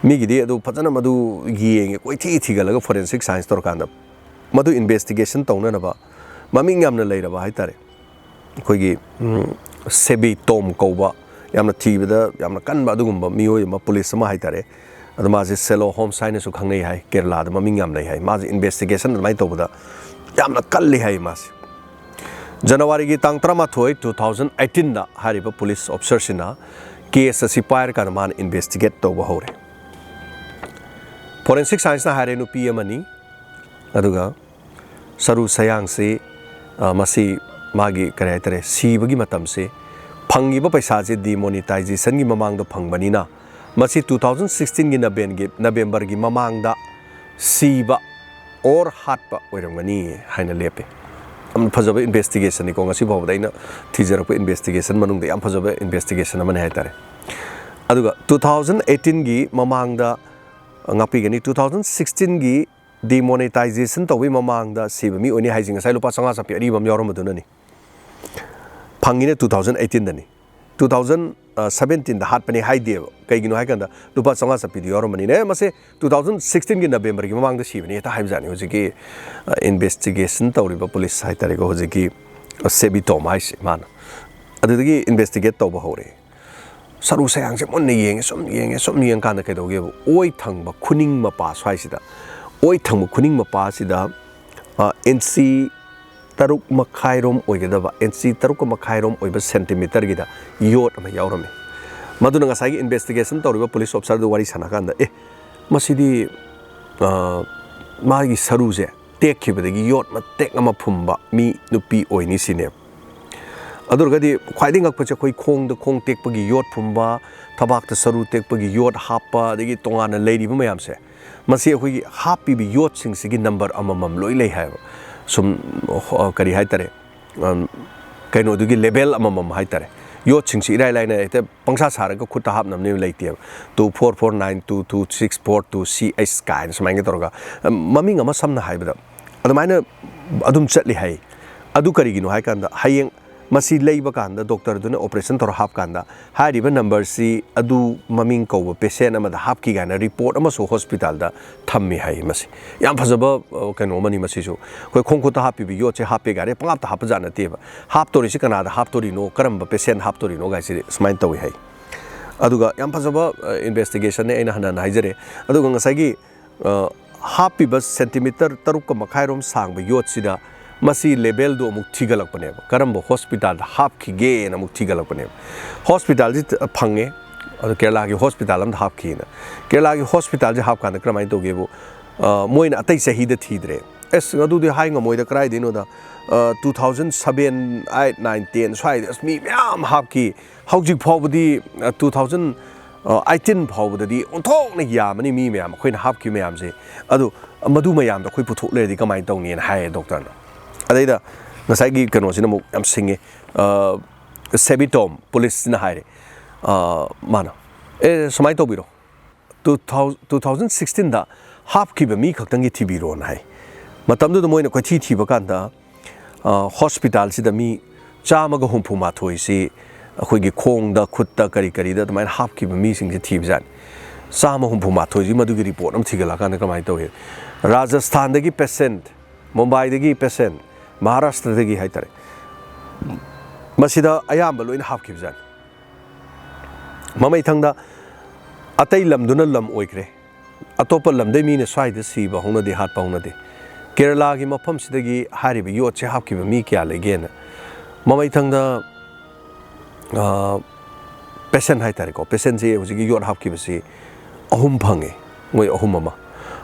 ꯃꯤꯒꯤꯗꯤ ꯑꯗꯨ ꯐꯖꯅ ꯃꯗꯨ ꯌꯦꯡꯉꯦ, ꯀꯣꯏꯊꯤ ꯊꯤꯒꯠꯂꯒ forensic science ꯇꯧꯔꯀꯥꯟꯗ ꯃꯗꯨ investigation ꯇꯧꯅꯅꯕ ꯃꯃꯤꯡ ꯌꯥꯝꯅ ꯂꯩꯔꯕ ꯍꯥꯏꯇꯥꯔꯦ꯫ ꯑꯩꯈꯣꯏꯒꯤ, ꯎꯝ, ꯁꯦꯕꯤ ꯇꯣꯝ ꯀꯧꯕ ꯌꯥꯝꯅ ꯊꯤꯕꯗ ꯌꯥꯝꯅ ꯀꯟꯕ ꯑꯗꯨꯒꯨꯝꯕ ꯃꯤꯑꯣꯏ ꯑꯃ, ꯄꯨꯂꯤꯁ ꯑꯃ ꯍꯥꯏꯇꯥꯔꯦ꯫ ꯑꯗꯣ ꯃꯥꯁꯦ ꯁꯦꯂꯣ ꯍꯣꯝꯁ ꯍꯥꯏꯅꯁꯨ ꯈꯪꯅꯩ ꯍꯥꯏ, ꯀꯦꯔꯂꯥꯗ ꯃꯃꯤꯡ ꯌꯥꯝ ꯂꯩ ꯍꯥꯏ꯫ ꯃꯥꯁꯦ investigation ꯑꯗꯨꯃꯥꯏꯅ ꯇꯧꯕꯗ ꯌꯥꯝꯅ ꯀꯜꯂꯤ ꯍꯥꯏ ꯃꯥꯁꯦ꯫ ꯖꯅꯋꯥꯔꯤꯒꯤ ꯇꯥꯡ ꯇꯔꯥꯃꯥꯊꯣꯏ, two thousand eighteenꯗ ꯍꯥꯏꯔꯤꯕ ꯄꯨꯂꯤꯁ ꯑꯣꯐꯤꯁꯔꯁꯤꯅ case ꯑꯁꯤ ꯄꯥꯏꯔꯀꯥꯟꯗ ꯃꯥꯅ investigate ꯇꯧꯕ ꯍꯧꯔꯦ꯫ Forensic scienceꯅ ꯍꯥꯏꯔꯦ ꯅꯨꯄꯤ ꯑꯃꯅꯤ, ꯑꯗꯨꯒ ꯁꯔꯨ ꯁꯌꯥꯡꯁꯤ, ꯑ, ꯃꯁꯤ ꯃꯥꯒꯤ, ꯀꯔꯤ ꯍꯥꯏꯇꯥꯔꯦ, ꯁꯤꯕꯒꯤ ꯃꯇꯝꯁꯤ, ꯐꯪꯉꯤꯕ ꯄꯩꯁꯥꯁꯤ demonetizationꯒꯤ ꯃꯃꯥꯡꯗ ꯐꯪꯕꯅꯤꯅ, ꯃꯁꯤ two thousand sixteenꯒꯤ ꯅꯕꯦꯟꯒꯤ, ꯅꯕꯦꯝꯕꯔꯒꯤ ꯃꯃꯥꯡꯗ ꯁꯤꯕ or ꯍꯥꯠꯄ ꯑꯣꯏꯔꯝꯒꯅꯤ ꯍꯥꯏꯅ ꯂꯦꯞꯄꯦ꯫ ꯌꯥꯝ ꯐꯖꯕ investigationꯅꯤꯀꯣ, ꯉꯁꯤ ꯐꯥꯎꯕꯗ ꯑꯩꯅ ꯊꯤꯖꯔꯛꯄ investigation ꯃꯅꯨꯡꯗ ꯌꯥꯝ ꯐꯖꯕ investigation ꯑꯃꯅꯤ ꯍꯥꯏꯇꯥꯔꯦ꯫ ꯑꯗꯨꯒ two thousand eighteenꯒꯤ ꯃꯃꯥꯡꯗ, ꯑ, ꯉꯥꯛꯄꯤꯒꯅꯤ, two thousand sixteenꯒꯤ demonetization ꯇꯧꯕꯩ ꯃꯃꯥꯡꯗ ꯁꯤꯕ ꯃꯤ ꯑꯣꯏꯅꯤ ꯍꯥꯏꯁꯦ ꯉꯁꯥꯏ ꯂꯨꯄꯥ ꯆꯥꯝꯃꯉꯥ ꯆꯥꯄꯤ ꯑꯔꯤꯕ ꯑꯃ ꯌꯥꯎꯔꯝꯕꯗꯨꯅꯅꯤ꯫ ꯐꯪꯉꯤꯅ two thousand eighteenꯗꯅꯤ꯫ Two thousand seventeenꯗ ꯍꯥꯠꯄꯅꯤ ꯍꯥꯏꯗꯦꯕ꯫ ꯀꯩꯒꯤꯅꯣ ꯍꯥꯏꯀꯥꯟꯗ ꯂꯨꯄꯥ ꯆꯥꯝꯃꯉꯥ ꯆꯥꯄꯤꯗꯨ ꯌꯥꯎꯔꯝꯕꯅꯤꯅ, "ꯑꯦ, ꯃꯁꯦ two thousand sixteenꯒꯤ ꯅꯕꯦꯝꯕꯔꯒꯤ ꯃꯃꯥꯡꯗ ꯁꯤꯕꯅꯤ" ꯍꯦꯛꯇ ꯍꯥꯏꯕꯖꯥꯠꯅꯤ ꯍꯧꯖꯤꯛꯀꯤ, ꯑ, investigation ꯇꯧꯔꯤꯕ ꯄꯨꯂꯤꯁ ꯍꯥꯏꯇꯥꯔꯦꯀꯣ, ꯍꯧꯖꯤꯛꯀꯤ, ꯑ, ꯁꯦꯕꯤ ꯇꯣꯝ ꯍꯥꯏꯁꯦ ꯃꯥꯅ꯫ ꯑꯗꯨꯗꯒꯤ ꯏꯟꯚꯦꯁꯇꯤꯒꯦꯠ ꯇꯧꯕ ꯍꯧꯔꯛꯑꯦ꯫ ꯁꯔꯨ ꯁꯌꯥꯡꯁꯦ ꯃꯨꯟꯅ ꯌꯦꯡꯉꯦ, ꯁꯨꯝ ꯌꯦꯡꯉꯦ, ꯁꯨꯝ ꯌꯦꯡꯀꯥꯟꯗ ꯀꯩꯗꯧꯒꯦꯕꯨ, ꯑꯣꯏ ꯊꯪꯕ ꯈꯨꯅꯤꯡ ꯃꯄꯥ ꯁ꯭ꯋꯥꯏꯁꯤꯗ, ꯑꯣꯏ ꯊꯪꯕ ꯈꯨꯅꯤꯡ ꯃꯄꯥꯁꯤꯗ ꯏꯟꯆꯤ ꯇꯔꯨꯛ ꯃꯈꯥꯏꯔꯣꯝ ꯑꯣꯏꯒꯗꯕ, ꯏꯟꯆꯤ ꯇꯔꯨꯛꯀ ꯃꯈꯥꯏꯔꯣꯝ ꯑꯣꯏꯕ ꯁꯦꯟꯇꯤꯃꯤꯇꯔꯒꯤꯗ ꯌꯣꯠ ꯑꯃ ꯌꯥꯎꯔꯝꯃꯤ꯫ ꯃꯗꯨꯅ ꯉꯁꯥꯏꯒꯤ ꯏꯟꯚꯦꯁꯇꯤꯒꯦꯁꯟ ꯇꯧꯔꯤꯕ ꯄꯨꯂꯤꯁ ꯑꯣꯐꯤꯁꯥꯔꯗꯨ ꯋꯥꯔꯤ ꯁꯥꯟꯅꯀꯥꯟꯗ, "ꯑꯦ, ꯃꯁꯤꯗꯤ, ꯑ, ꯃꯥꯒꯤ ꯁꯔꯨꯁꯦ ꯇꯦꯛꯈꯤꯕꯗꯒꯤ ꯌꯣꯠ ꯃꯇꯦꯛ ꯑꯃ ꯐꯨꯝꯕ ꯃꯤ ꯅꯨꯄꯤ ꯑꯣꯏꯅꯤ" ꯁꯤꯅꯦꯕ꯫ ꯑꯗꯨ ꯑꯣꯏꯔꯒꯗꯤ ꯈ꯭ꯋꯥꯏꯗꯒꯤ ꯉꯛꯄꯁꯦ, ꯑꯩꯈꯣꯏ ꯈꯣꯡꯗ ꯈꯣꯡ ꯇꯦꯛꯄꯒꯤ ꯌꯣꯠ ꯐꯨꯝꯕ, ꯊꯕꯥꯛꯇ ꯁꯔꯨ ꯇꯦꯛꯄꯒꯤ ꯌꯣꯠ ꯍꯥꯞꯄ, ꯑꯗꯒꯤ ꯇꯣꯉꯥꯟꯅ ꯂꯩꯔꯤꯕ ꯃꯌꯥꯝꯁꯦ, ꯃꯁꯤ ꯑꯩꯈꯣꯏꯒꯤ ꯍꯥꯞꯄꯤꯕ ꯌꯣꯠꯁꯤꯡꯁꯤꯒꯤ ꯅꯝꯕꯔ ꯑꯃꯃꯝ ꯂꯣꯏ ꯂꯩ ꯍꯥꯏꯕ꯫ ꯁꯨꯝ, ꯑ, ꯀꯔꯤ ꯍꯥꯏꯇꯥꯔꯦ, ꯑꯝ, ꯀꯩꯅꯣꯗꯨꯒꯤ ꯂꯦꯕꯦꯜ ꯑꯃꯃꯝ ꯍꯥꯏꯇꯥꯔꯦ꯫ ꯌꯣꯠꯁꯤꯡꯁꯤ ꯏꯔꯥꯏ ꯂꯥꯏꯅ ꯍꯦꯛꯇ ꯄꯪꯁꯥ ꯁꯥꯔꯒ ꯈꯨꯠꯇ ꯍꯥꯞꯅꯕꯅꯦꯕ ꯂꯩꯇꯦꯕ꯫ "Two four four nine two two six four two C H" ꯀꯥꯏꯅ ꯁꯨꯃꯥꯏꯅ ꯇꯧꯔꯒ, ꯑꯝ, ꯃꯃꯤꯡ ꯑꯃ ꯁꯝꯅ ꯍꯥꯏꯕꯗ ꯑꯗꯨꯃꯥꯏꯅ ꯑꯗꯨꯝ ꯆꯠꯂꯤ ꯍꯥꯏ꯫ ꯑꯗꯨ ꯀꯔꯤꯒꯤꯅꯣ ꯍꯥꯏ ꯀꯥꯟꯗ, ꯍꯌꯦꯡ ꯃꯁꯤ ꯂꯩꯕ ꯀꯥꯟꯗ, ꯗꯣꯛꯇꯔꯗꯨꯅ ꯑꯣꯄꯔꯦꯁꯟ ꯇꯧꯔ ꯍꯥꯞꯀꯥꯟꯗ, ꯍꯥꯏꯔꯤꯕ ꯅꯝꯕꯔꯁꯤ ꯑꯗꯨ ꯃꯃꯤꯡ ꯀꯧꯕ ꯄꯦꯁꯦꯟ ꯑꯃꯗ ꯍꯥꯞꯈꯤ ꯀꯥꯏꯅ ꯔꯤꯄꯣꯔꯠ ꯑꯃꯁꯨ ꯍꯣꯁꯄꯤꯇꯥꯜꯗ ꯊꯝꯃꯤ ꯍꯥꯏ꯫ ꯃꯁꯤ ꯌꯥꯝ ꯐꯖꯕ, ꯑ, ꯀꯩꯅꯣ ꯑꯃꯅꯤ꯫ ꯃꯁꯤꯁꯨ ꯑꯩꯈꯣꯏ ꯈꯣꯡ ꯈꯨꯠꯇ ꯍꯥꯞꯄꯤꯕ ꯌꯣꯠꯁꯦ ꯍꯥꯞꯄꯦ ꯀꯥꯏꯅ ꯄꯪꯍꯥꯞꯇ ꯍꯥꯞꯄ ꯖꯥꯠ ꯅꯠꯇꯦꯕ꯫ ꯍꯥꯞꯇꯣꯔꯤꯁꯤ ꯀꯅꯥꯗ ꯍꯥꯞꯇꯣꯔꯤꯅꯣ, ꯀꯔꯝꯕ ꯄꯦꯁꯦꯟ ꯍꯥꯞꯇꯣꯔꯤꯅꯣ ꯀꯥꯏꯁꯤꯗꯤ ꯁꯨꯃꯥꯏꯅ ꯇꯧꯏ ꯍꯥꯏ꯫ ꯑꯗꯨꯒ ꯌꯥꯝ ꯐꯖꯕ, ꯑ, ꯏꯟꯚꯦꯁꯇꯤꯒꯦꯁꯟꯅꯦ, ꯑꯩꯅ ꯍꯟꯅ ꯍꯟꯅ ꯍꯥꯏꯖꯔꯦ꯫ ꯑꯗꯨꯒ ꯉꯁꯥꯏꯒꯤ, ꯑ, ꯍꯥꯞꯄꯤꯕ ꯁꯦꯟꯇꯤꯃꯤꯇꯔ ꯇꯔꯨꯛꯀ ꯃꯈꯥꯏꯔꯣꯝ ꯁꯥꯡꯕ ꯌꯣꯠꯁꯤꯗ ꯃꯁꯤ ꯂꯦꯕꯦꯜꯗꯣ ꯑꯃꯨꯛ ꯊꯤꯒꯠꯂꯛꯄꯅꯦꯕ, ꯀꯔꯝꯕ ꯍꯣꯁꯄꯤꯇꯥꯜꯗ ꯍꯥꯞꯈꯤꯒꯦꯅ ꯑꯃꯨꯛ ꯊꯤꯒꯠꯂꯛꯄꯅꯦꯕ꯫ ꯍꯣꯁꯄꯤꯇꯥꯜꯁꯤ ꯐꯪꯉꯦ, ꯑꯗꯣ ꯀꯦꯔꯂꯥꯒꯤ ꯍꯣꯁꯄꯤꯇꯥꯜ ꯑꯃꯗ ꯍꯥꯞꯈꯤꯅ꯫ ꯀꯦꯔꯂꯥꯒꯤ ꯍꯣꯁꯄꯤꯇꯥꯜꯁꯦ ꯍꯥꯞꯀꯥꯟꯗ ꯀꯔꯝꯍꯥꯏꯅ ꯇꯧꯒꯦꯕꯨ, ꯑ, ꯃꯣꯏꯅ ꯑꯇꯩ ꯆꯍꯤꯗ ꯊꯤꯗ꯭ꯔꯦ꯫ ꯑꯁ, ꯑꯗꯨꯗꯤ ꯍꯥꯏ ꯉꯝꯃꯣꯏꯗ, ꯀꯗꯥꯏꯗꯩꯅꯣꯗ, ꯑ, two thousand seven, eight, nine, ten ꯁ꯭ꯋꯥꯏꯗ ꯑꯁ ꯃꯤ ꯃꯌꯥꯝ ꯍꯥꯞꯈꯤ꯫ ꯍꯧꯖꯤꯛ ꯐꯥꯎꯕꯗꯤ, ꯑ, two thousand eighteen ꯐꯥꯎꯕꯗꯗꯤ ꯑꯣꯟꯊꯣꯛꯅ ꯌꯥꯝꯃꯅꯤ ꯃꯤ ꯃꯌꯥꯝ, ꯑꯩꯈꯣꯏꯅ ꯍꯥꯞꯈꯤꯕ ꯃꯌꯥꯝꯁꯦ꯫ ꯑꯗꯨ ꯃꯗꯨ ꯃꯌꯥꯝꯗꯣ ꯑꯩꯈꯣꯏ ꯄꯨꯊꯣꯛ ꯂꯩꯔꯗꯤ ꯀꯃꯥꯏꯅ ꯇꯧꯅꯤꯅ ꯍꯥꯏꯌꯦ ꯗꯣꯛꯇꯔꯅ꯫ ꯑꯗꯩꯗ ꯉꯁꯥꯏꯒꯤ ꯀꯩꯅꯣꯁꯤꯅ ꯑꯃꯨꯛ ꯌꯥꯝ ꯁꯤꯡꯉꯦ, ꯑ, ꯁꯦꯕꯤꯇꯣꯝ ꯄꯨꯂꯤꯁꯁꯤꯅ ꯍꯥꯏꯔꯦ, ꯑ, ꯃꯥꯅ, "ꯑꯦ, ꯁꯨꯃꯥꯏꯅ ꯇꯧꯕꯤꯔꯣ, two thousand, two thousand sixteenꯗ ꯍꯥꯞꯈꯤꯕ ꯃꯤ ꯈꯛꯇꯪꯒꯤ ꯊꯤꯕꯤꯔꯣꯅ" ꯍꯥꯏ꯫ ꯃꯇꯝꯗꯨꯗ ꯃꯣꯏꯅ ꯀꯣꯏꯊꯤ ꯊꯤꯕ ꯀꯥꯟꯗ, ꯑ, ꯍꯣꯁꯄꯤꯇꯥꯜꯁꯤꯗ ꯃꯤ ꯆꯥꯝꯃꯒ ꯍꯨꯝꯐꯨ ꯃꯥꯊꯣꯏꯁꯤ ꯑꯩꯈꯣꯏꯒꯤ ꯈꯣꯡꯗ, ꯈꯨꯠꯇ, ꯀꯔꯤ ꯀꯔꯤꯗ ꯑꯗꯨꯃꯥꯏꯅ ꯍꯥꯞꯈꯤꯕ ꯃꯤꯁꯤꯡꯁꯦ ꯊꯤꯕꯖꯥꯠꯅꯤ꯫ ꯆꯥꯝꯃ ꯍꯨꯝꯐꯨ ꯃꯥꯊꯣꯏꯁꯤ ꯃꯗꯨꯒꯤ ꯔꯤꯄꯣꯔꯠ ꯑꯃ ꯊꯤꯒꯠꯂꯛꯑꯀꯥꯟꯗ ꯀꯃꯥꯏꯅ ꯇꯧꯏ? ꯔꯥꯖꯁꯊꯥꯟꯗꯒꯤ ꯄꯦꯁꯦꯟꯠ, ꯃꯨꯝꯕꯥꯏꯗꯒꯤ ꯄꯦꯁꯦꯟꯠ, ꯃꯍꯥꯔꯥꯁꯇ꯭ꯔꯗꯒꯤ ꯍꯥꯏꯇꯥꯔꯦ, ꯃꯁꯤꯗ ꯑꯌꯥꯝꯕ ꯂꯣꯏꯅ ꯍꯥꯞꯈꯤꯕꯖꯥꯠꯅꯤ꯫ ꯃꯃꯩꯊꯪꯗ ꯑꯇꯩ ꯂꯝꯗꯨꯅ ꯂꯝ ꯑꯣꯏꯈ꯭ꯔꯦ, ꯑꯇꯣꯞꯄ ꯂꯝꯗꯩ ꯃꯤꯅ ꯁ꯭ꯋꯥꯏꯗ ꯁꯤꯕ ꯍꯧꯅꯗꯦ, ꯍꯥꯠꯄ ꯍꯧꯅꯗꯦ꯫ ꯀꯦꯔꯂꯥꯒꯤ ꯃꯐꯝꯁꯤꯗꯒꯤ ꯍꯥꯏꯔꯤꯕ ꯌꯣꯠꯁꯦ ꯍꯥꯞꯈꯤꯕ ꯃꯤ ꯀꯌꯥ ꯂꯩꯒꯦꯅ꯫ ꯃꯃꯩꯊꯪꯗ ꯄꯦꯁꯦꯟ ꯍꯥꯏ ꯇꯥꯔꯦꯀꯣ, ꯄꯦꯁꯦꯟꯁꯦ ꯍꯧꯖꯤꯛꯀꯤ ꯌꯣꯠ ꯍꯥꯞꯈꯤꯕꯁꯤ ꯑꯍꯨꯝ ꯐꯪꯉꯦ, ꯃꯣꯏ ꯑꯍꯨꯝ ꯑꯃ꯫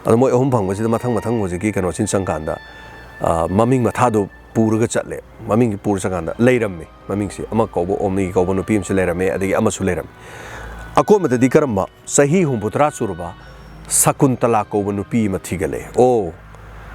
ꯑꯗꯣ ꯃꯣꯏ ꯑꯍꯨꯝ ꯐꯪꯕꯁꯤꯗ ꯃꯊꯪ ꯃꯊꯪ ꯍꯧꯖꯤꯛꯀꯤ ꯀꯩꯅꯣꯁꯤꯅ ꯆꯪꯀꯥꯟꯗ, ꯑ, ꯃꯃꯤꯡ ꯃꯊꯥꯗꯣ ꯄꯨꯔꯒ ꯆꯠꯂꯦ꯫ ꯃꯃꯤꯡ ꯄꯨꯔ ꯆꯠꯀꯥꯟꯗ ꯂꯩꯔꯝꯃꯦ꯫ ꯃꯃꯤꯡꯁꯤ ꯑꯃ ꯀꯧꯕ, ꯑꯣꯝꯅꯤ ꯀꯧꯕ ꯅꯨꯄꯤ ꯑꯃꯁꯨ ꯂꯩꯔꯝꯃꯦ, ꯑꯗꯒꯤ ꯑꯃꯁꯨ ꯂꯩꯔꯝꯃꯦ꯫ ꯑꯀꯣꯟꯕꯗꯗꯤ ꯀꯔꯝꯕ, ꯆꯍꯤ ꯍꯨꯝꯐꯨꯇꯔꯥ ꯁꯨꯔꯕ ꯁꯀꯨꯟꯇꯂꯥ ꯀꯧꯕ ꯅꯨꯄꯤ ꯑꯃ ꯊꯤꯒꯠꯂꯦ꯫ ꯑꯣ,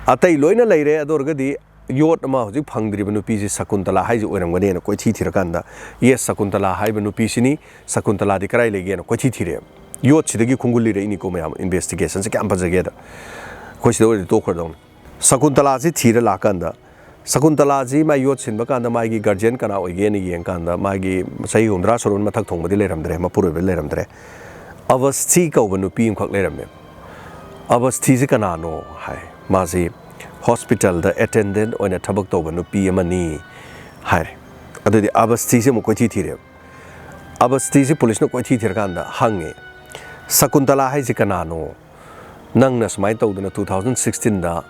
ꯑꯇꯩ ꯂꯣꯏꯅ ꯂꯩꯔꯦ, ꯑꯗꯨ ꯑꯣꯏꯔꯒꯗꯤ ꯌꯣꯠ ꯑꯃ ꯍꯧꯖꯤꯛ ꯐꯪꯗ꯭ꯔꯤꯕ ꯅꯨꯄꯤꯁꯤ ꯁꯀꯨꯟꯇꯂꯥ ꯍꯥꯏꯁꯤ ꯑꯣꯏꯔꯝꯒꯅꯤꯅ ꯀꯣꯏꯊꯤ ꯊꯤꯔꯀꯥꯟꯗ, ꯌꯦꯁ, ꯁꯀꯨꯟꯇꯂꯥ ꯍꯥꯏꯕ ꯅꯨꯄꯤꯁꯤꯅꯤ, ꯁꯀꯨꯟꯇꯂꯥꯗꯤ ꯀꯗꯥꯏ ꯂꯩꯒꯦꯅ ꯀꯣꯏꯊꯤ ꯊꯤꯔꯦꯕ꯫ ꯌꯣꯠꯁꯤꯗꯒꯤ ꯈꯣꯡꯒꯨꯜ ꯂꯤꯔꯛꯏꯅꯤꯀꯣ ꯃꯌꯥꯝ, ꯏꯟꯚꯦꯁꯇꯤꯒꯦꯁꯟꯁꯦ ꯀꯌꯥꯝ ꯐꯖꯒꯦꯗ꯫ ꯑꯩꯈꯣꯏ ꯁꯤꯗ ꯑꯣꯏꯔꯗꯤ ꯇꯣꯛꯈ꯭ꯔꯗꯧꯅꯤ꯫ ꯁꯀꯨꯟꯇꯂꯥꯁꯤ ꯊꯤꯔ ꯂꯥꯛꯀꯥꯟꯗ, ꯁꯀꯨꯟꯇꯂꯥꯁꯤ ꯃꯥꯏ ꯌꯣꯠ ꯁꯤꯟꯕ ꯀꯥꯟꯗ ꯃꯥꯒꯤ ꯒꯥꯔꯖꯤꯌꯟ ꯀꯅꯥ ꯑꯣꯏꯒꯦꯅ ꯌꯦꯡꯀꯥꯟꯗ, ꯃꯥꯒꯤ ꯆꯍꯤ ꯍꯨꯝꯗ꯭ꯔꯥ ꯁꯨꯔꯕ ꯃꯊꯛ ꯊꯣꯡꯕꯗꯤ ꯂꯩꯔꯝꯗ꯭ꯔꯦ, ꯃꯄꯨꯔꯣꯏꯕ ꯂꯩꯔꯝꯗ꯭ꯔꯦ꯫ ꯑꯕꯁꯊꯤ ꯀꯧꯕ ꯅꯨꯄꯤ ꯑꯃꯈꯛ ꯂꯩꯔꯝꯃꯦ꯫ ꯑꯕꯁꯊꯤꯁꯤ ꯀꯅꯥꯅꯣ ꯍꯥꯏ, ꯃꯥꯁꯤ ꯍꯣꯁꯄꯤꯇꯥꯜꯗ ꯑꯦꯇꯦꯟꯗꯦꯟ ꯑꯣꯏꯅ ꯊꯕꯛ ꯇꯧꯕ ꯅꯨꯄꯤ ꯑꯃꯅꯤ ꯍꯥꯏꯔꯦ꯫ ꯑꯗꯨꯗꯤ ꯑꯕꯁꯊꯤꯁꯤ ꯑꯃꯨꯛ ꯀꯣꯏꯊꯤ ꯊꯤꯔꯦꯕ꯫ ꯑꯕꯁꯊꯤꯁꯤ ꯄꯨꯂꯤꯁꯅ ꯀꯣꯏꯊꯤ ꯊꯤꯔꯀꯥꯟꯗ ꯍꯪꯉꯦ, "ꯁꯀꯨꯟꯇꯂꯥ ꯍꯥꯏꯁꯤ ꯀꯅꯥꯅꯣ? ꯅꯪꯅ ꯁꯨꯃꯥꯏꯅ ꯇꯧꯗꯅ ꯇꯨ ꯊꯥꯎꯖꯟ ꯁꯤꯛꯁꯇꯤꯟꯗ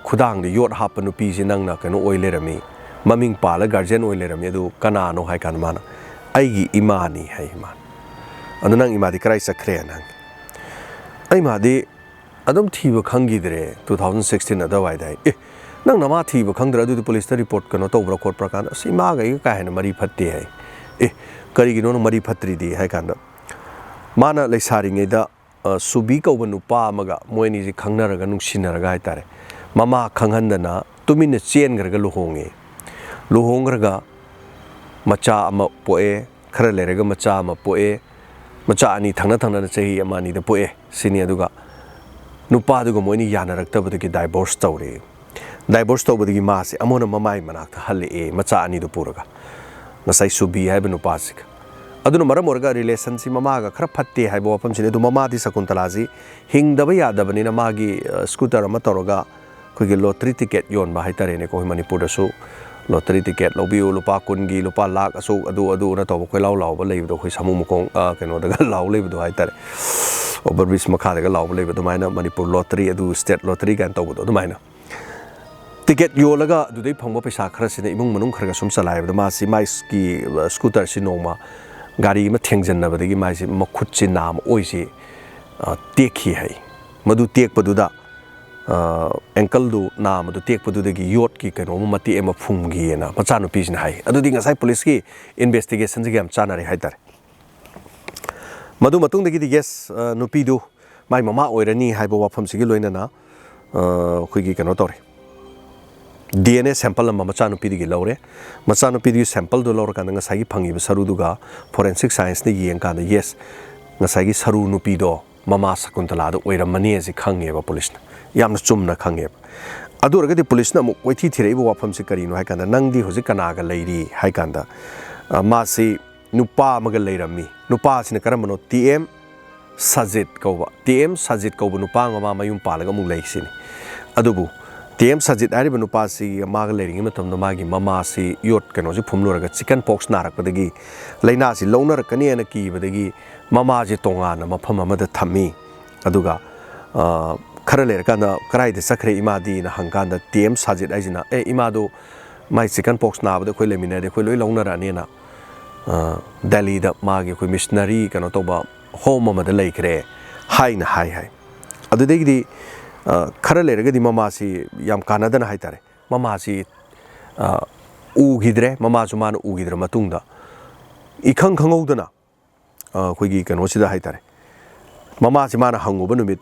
ꯈꯨꯗꯥꯡꯗ ꯌꯣꯠ ꯍꯥꯞꯄ ꯅꯨꯄꯤꯁꯤ ꯅꯪꯅ ꯀꯩꯅꯣ ꯑꯣꯏ ꯂꯩꯔꯝꯃꯤ, ꯃꯃꯤꯡ ꯄꯥꯜꯂ ꯒꯥꯔꯖꯤꯌꯟ ꯑꯣꯏ ꯂꯩꯔꯝꯃꯤ, ꯑꯗꯨ ꯀꯅꯥꯅꯣ?" ꯍꯥꯏ ꯀꯥꯟꯗ ꯃꯥꯅ, "ꯑꯩꯒꯤ ꯏꯃꯥꯅꯤ" ꯍꯥꯏ ꯃꯥꯅ꯫ "ꯑꯗꯨ ꯅꯪ ꯏꯃꯥꯗꯤ ꯀꯗꯥꯏ ꯆꯠꯈ꯭ꯔꯦꯅ?" ꯍꯪꯉꯦ꯫ "ꯑꯩ ꯏꯃꯥꯗꯤ ꯑꯗꯨꯝ ꯊꯤꯕ ꯈꯪꯈꯤꯗ꯭ꯔꯦ, ꯇꯨ ꯊꯥꯎꯖꯟ ꯁꯤꯛꯁꯇꯤꯟ ꯑꯗꯨꯋꯥꯏꯗ" ꯍꯥꯏ꯫ "ꯑꯦ, ꯅꯪ ꯅꯃꯥ ꯊꯤꯕ ꯈꯪꯗ꯭ꯔꯦ, ꯑꯗꯨꯗꯤ ꯄꯨꯂꯤꯁꯇ ꯔꯤꯄꯣꯔꯠ ꯀꯩꯅꯣ ꯇꯧꯕ꯭ꯔꯥ ꯈꯣꯠꯄ꯭ꯔꯥ?" ꯀꯥꯟꯗ, "ꯑꯁ, ꯏꯃꯥꯒ ꯑꯩꯒ ꯀꯥ ꯍꯦꯟꯅ ꯃꯔꯤ ꯐꯠꯇꯦ" ꯍꯥꯏ꯫ "ꯑꯦ, ꯀꯔꯤꯒꯤꯅꯣ ꯅꯪ ꯃꯔꯤ ꯐꯠꯇ꯭ꯔꯤꯗꯤ?" ꯍꯥꯏ ꯀꯥꯟꯗ, ꯃꯥꯅ ꯂꯩꯁꯥꯔꯤꯉꯩꯗ, ꯑ, ꯁꯨꯕꯤ ꯀꯧꯕ ꯅꯨꯄꯥ ꯑꯃꯒ ꯃꯣꯏ ꯑꯅꯤꯁꯤ ꯈꯪꯅꯔꯒ, ꯅꯨꯡꯁꯤꯅꯔꯒ ꯍꯥꯏ ꯇꯥꯔꯦ, ꯃꯃꯥ ꯈꯪꯍꯟꯗꯅ ꯇꯨꯃꯤꯟꯅ ꯆꯦꯟꯈ꯭ꯔꯒ ꯂꯨꯍꯣꯡꯉꯦ꯫ ꯂꯨꯍꯣꯡꯈ꯭ꯔꯒ ꯃꯆꯥ ꯑꯃ ꯄꯣꯛꯑꯦ, ꯈꯔ ꯂꯩꯔꯒ ꯃꯆꯥ ꯑꯃ ꯄꯣꯛꯑꯦ, ꯃꯆꯥ ꯑꯅꯤ ꯊꯪꯅ ꯊꯪꯅꯅ ꯆꯍꯤ ꯑꯃ ꯑꯅꯤꯗ ꯄꯣꯛꯑꯦ ꯁꯤꯅꯤ꯫ ꯑꯗꯨꯒ ꯅꯨꯄꯥꯗꯨꯒ ꯃꯣꯏꯅꯤ ꯌꯥꯅꯔꯛꯇꯕꯗꯒꯤ ꯗꯥꯏꯚꯣꯔꯁ ꯇꯧꯔꯦ꯫ ꯗꯥꯏꯚꯣꯔꯁ ꯇꯧꯕꯗꯒꯤ ꯃꯥꯁꯦ ꯑꯃꯨꯛ ꯍꯟꯅ ꯃꯃꯥꯏ ꯃꯅꯥꯛꯇ ꯍꯜꯂꯛꯑꯦ, ꯃꯆꯥ ꯑꯅꯤꯗꯨ ꯄꯨꯔꯒ, ꯉꯁꯥꯏ ꯁꯨꯕꯤ ꯍꯥꯏꯕ ꯅꯨꯄꯥꯁꯤꯒ꯫ ꯑꯗꯨꯅ ꯃꯔꯝ ꯑꯣꯏꯔꯒ ꯔꯤꯂꯦꯁꯟꯁꯤ ꯃꯃꯥꯒ ꯈꯔ ꯐꯠꯇꯦ ꯍꯥꯏꯕ ꯋꯥꯐꯝꯁꯤꯅꯤ꯫ ꯑꯗꯨ ꯃꯃꯥꯗꯤ ꯁꯀꯨꯟꯇꯂꯥꯁꯤ ꯍꯤꯡꯗꯕ ꯌꯥꯗꯕꯅꯤꯅ ꯃꯥꯒꯤ, ꯑ, ꯁ꯭ꯀꯨꯇꯔ ꯑꯃ ꯇꯧꯔꯒ ꯑꯩꯈꯣꯏꯒꯤ ꯂꯣꯇ꯭ꯔꯤ ꯇꯤꯀꯦꯠ ꯌꯣꯟꯕ ꯍꯥꯏ ꯇꯥꯔꯦꯅꯦꯀꯣ, ꯑꯩꯈꯣꯏ ꯃꯅꯤꯄꯨꯔꯗꯁꯨ ꯂꯣꯇꯔꯤ ꯇꯤꯀꯦꯠ ꯂꯧꯕꯤꯌꯨ, ꯂꯨꯄꯥ ꯀꯨꯟꯒꯤ, ꯂꯨꯄꯥ ꯂꯥꯛ ꯑꯁꯨꯛ, ꯑꯗꯨ ꯑꯗꯨꯅ ꯇꯧꯕ ꯀꯣꯏꯂꯥꯎ ꯂꯥꯎꯕ ꯂꯩꯕꯗꯣ, ꯑꯩꯈꯣꯏ ꯁꯥꯃꯨ ꯃꯈꯣꯡ, ꯑ, ꯀꯩꯅꯣꯗꯒ ꯂꯥꯎ ꯂꯩꯕꯗꯣ ꯍꯥꯏꯇꯥꯔꯦ, ꯑꯣꯚꯔ ꯕ꯭ꯔꯤꯖ ꯃꯈꯥꯗꯒ ꯂꯥꯎꯕ ꯂꯩꯕ ꯑꯗꯨꯃꯥꯏꯅ ꯃꯅꯤꯄꯨꯔ ꯂꯣꯇꯔꯤ, ꯑꯗꯨ ꯁ꯭ꯇꯦꯠ ꯂꯣꯇꯔꯤ ꯀꯥꯏꯅ ꯇꯧꯕꯗꯣ ꯑꯗꯨꯃꯥꯏꯅ꯫ ꯇꯤꯀꯦꯠ ꯌꯣꯜꯂꯒ ꯑꯗꯨꯗꯩ ꯐꯪꯕ ꯄꯩꯁꯥ ꯈꯔꯁꯤꯅ ꯏꯃꯨꯡ ꯃꯅꯨꯡ ꯈꯔ ꯈꯔ ꯁꯨꯝ ꯆꯂꯥꯏꯕꯗ ꯃꯥꯁꯤ ꯃꯥꯒꯤ, ꯑ, ꯁ꯭ꯀꯨꯇꯔꯁꯤ ꯅꯣꯡꯃ ꯒꯥꯔꯤ ꯑꯃ ꯊꯦꯡꯖꯤꯟꯅꯕꯗꯒꯤ ꯃꯥꯏꯁꯤ ꯃꯈꯨꯠꯁꯤ ꯅꯥꯝꯃ ꯑꯣꯏꯁꯤ, ꯑ, ꯇꯦꯛꯈꯤ ꯍꯥꯏ꯫ ꯃꯗꯨ ꯇꯦꯛꯄꯗꯨꯗ, ꯑ, ꯑꯦꯡꯀꯜꯗꯨ ꯅꯥꯝꯃꯗꯨ ꯇꯦꯛꯄꯗꯨꯗꯒꯤ ꯌꯣꯠꯀꯤ ꯀꯩꯅꯣꯝꯃ ꯃꯇꯦꯛ ꯑꯃ ꯐꯨꯝꯈꯤꯑꯅ ꯃꯆꯥꯅꯨꯄꯤꯁꯤꯅ ꯍꯥꯏ꯫ ꯑꯗꯨꯗꯤ ꯉꯁꯥꯏ ꯄꯨꯂꯤꯁꯀꯤ ꯏꯟꯚꯦꯁꯇꯤꯒꯦꯁꯟꯁꯤꯒ ꯌꯥꯝ ꯆꯥꯟꯅꯔꯦ ꯍꯥꯏꯇꯥꯔꯦ꯫ ꯃꯗꯨ ꯃꯇꯨꯡꯗꯒꯤꯗꯤ, ꯌꯦꯁ, ꯑ, ꯅꯨꯄꯤꯗꯨ ꯃꯥꯏ ꯃꯃꯥ ꯑꯣꯏꯔꯅꯤ ꯍꯥꯏꯕ ꯋꯥꯐꯝꯁꯤꯒꯤ ꯂꯣꯏꯅꯅ, ꯑ, ꯑꯩꯈꯣꯏꯒꯤ ꯀꯩꯅꯣ ꯇꯧꯔꯦ, ꯗꯤ ꯑꯦꯟ ꯑꯦ ꯁꯦꯝꯄꯜ ꯑꯃ ꯃꯆꯥꯅꯨꯄꯤꯗꯒꯤ ꯂꯧꯔꯦ꯫ ꯃꯆꯥꯅꯨꯄꯤꯗꯨꯒꯤ ꯁꯦꯝꯄꯜꯗꯨ ꯂꯧꯔꯀꯥꯟꯗ ꯉꯁꯥꯏꯒꯤ ꯐꯪꯉꯤꯕ ꯁꯔꯨꯗꯨꯒ ꯐꯣꯔꯦꯟꯁꯤꯛ ꯁꯥꯏꯟꯁꯅ ꯌꯦꯡꯀꯥꯟꯗ, ꯌꯦꯁ, ꯉꯁꯥꯏꯒꯤ ꯁꯔꯨ ꯅꯨꯄꯤꯗꯣ ꯃꯃꯥ ꯁꯀꯨꯟꯇꯂꯥꯗꯣ ꯑꯣꯏꯔꯝꯃꯅꯤ ꯑꯁꯤ ꯈꯪꯉꯦꯕ ꯄꯨꯂꯤꯁꯅ, ꯌꯥꯝꯅ ꯆꯨꯝꯅ ꯈꯪꯉꯦꯕ꯫ ꯑꯗꯨ ꯑꯣꯏꯔꯒꯗꯤ ꯄꯨꯂꯤꯁꯅ ꯑꯃꯨꯛ ꯀꯣꯏꯊꯤ ꯊꯤꯔꯛꯏꯕ ꯋꯥꯐꯝꯁꯤ ꯀꯔꯤꯅꯣ ꯍꯥꯏ ꯀꯥꯟꯗ, "ꯅꯪꯗꯤ ꯍꯧꯖꯤꯛ ꯀꯅꯥꯒ ꯂꯩꯔꯤ?" ꯍꯥꯏ ꯀꯥꯟꯗ, ꯑ, ꯃꯥꯁꯤ ꯅꯨꯄꯥ ꯑꯃꯒ ꯂꯩꯔꯝꯃꯤ꯫ ꯅꯨꯄꯥ ꯑꯁꯤꯅ ꯀꯔꯝꯕꯅꯣ? ꯇꯤ ꯑꯦꯝ ꯁꯖꯤꯠ ꯀꯧꯕ, ꯇꯤ ꯑꯦꯝ ꯁꯖꯤꯠ ꯀꯧꯕ ꯅꯨꯄꯥ ꯑꯃ ꯃꯥ ꯃꯌꯨꯝ ꯄꯥꯜꯂꯒ ꯑꯃꯨꯛ ꯂꯩ ꯁꯤꯅꯤ꯫ ꯑꯗꯨꯕꯨ ꯇꯤ ꯑꯦꯝ ꯁꯖꯤꯠ ꯍꯥꯏꯔꯤꯕ ꯅꯨꯄꯥꯁꯤ ꯃꯥꯒ ꯂꯩꯔꯤꯉꯩ ꯃꯇꯝꯗ ꯃꯥꯒꯤ ꯃꯃꯥꯁꯤ ꯌꯣꯠ ꯀꯩꯅꯣꯁꯤ ꯐꯨꯝꯂꯨꯔꯒ ꯆꯤꯀꯟ ꯄꯣꯛꯁ ꯅꯥꯔꯛꯄꯗꯒꯤ ꯂꯥꯏꯅꯥꯁꯤ ꯂꯧꯅꯔꯛꯀꯅꯦꯅ ꯀꯤꯕꯗꯒꯤ ꯃꯃꯥꯁꯤ ꯇꯣꯉꯥꯟꯅ ꯃꯐꯝ ꯑꯃꯗ ꯊꯝꯃꯤ꯫ ꯑꯗꯨꯒ, ꯑ, ꯈꯔ ꯂꯩꯔꯀꯥꯟꯗ "ꯀꯗꯥꯏꯗ ꯆꯠꯈ꯭ꯔꯦ ꯏꯃꯥꯗꯤꯅ?" ꯍꯪꯀꯥꯟꯗ ꯇꯤ ꯑꯦꯝ ꯁꯖꯤꯠ ꯍꯥꯏꯁꯤꯅ, "ꯑꯦ, ꯏꯃꯥꯗꯣ ꯃꯥꯏ ꯆꯤꯀꯟ ꯄꯣꯛꯁ ꯅꯥꯕꯗ ꯑꯩꯈꯣꯏ ꯂꯩꯃꯤꯟꯅꯔꯗꯤ ꯑꯩꯈꯣꯏ ꯂꯣꯏ ꯂꯧꯅꯔꯛꯑꯅꯤꯅ, ꯑ, ꯗꯦꯜꯂꯤꯗ ꯃꯥꯒꯤ ꯑꯩꯈꯣꯏ ꯃꯤꯁꯅꯔꯤ ꯀꯩꯅꯣ ꯇꯧꯕ ꯍꯣꯝ ꯑꯃꯗ ꯂꯩꯈ꯭ꯔꯦ" ꯍꯥꯏꯅ ꯍꯥꯏ ꯍꯥꯏ꯫ ꯑꯗꯨꯗꯒꯤꯗꯤ, ꯑ, ꯈꯔ ꯂꯩꯔꯒꯗꯤ ꯃꯃꯥꯁꯤ ꯌꯥꯝ ꯀꯥꯟꯅꯗꯅ ꯍꯥꯏꯇꯥꯔꯦ, ꯃꯃꯥꯁꯤ, ꯑ, ꯎꯈꯤꯗ꯭ꯔꯦ꯫ ꯃꯃꯥꯁꯨ ꯃꯥꯅ ꯎꯈꯤꯗ꯭ꯔ ꯃꯇꯨꯡꯗ ꯏꯈꯪ ꯈꯪꯍꯧꯗꯅ, ꯑ, ꯑꯩꯈꯣꯏꯒꯤ ꯀꯩꯅꯣꯁꯤꯗ ꯍꯥꯏꯇꯥꯔꯦ, ꯃꯃꯥꯁꯤ ꯃꯥꯅ ꯍꯪꯉꯨꯕ ꯅꯨꯃꯤꯠ,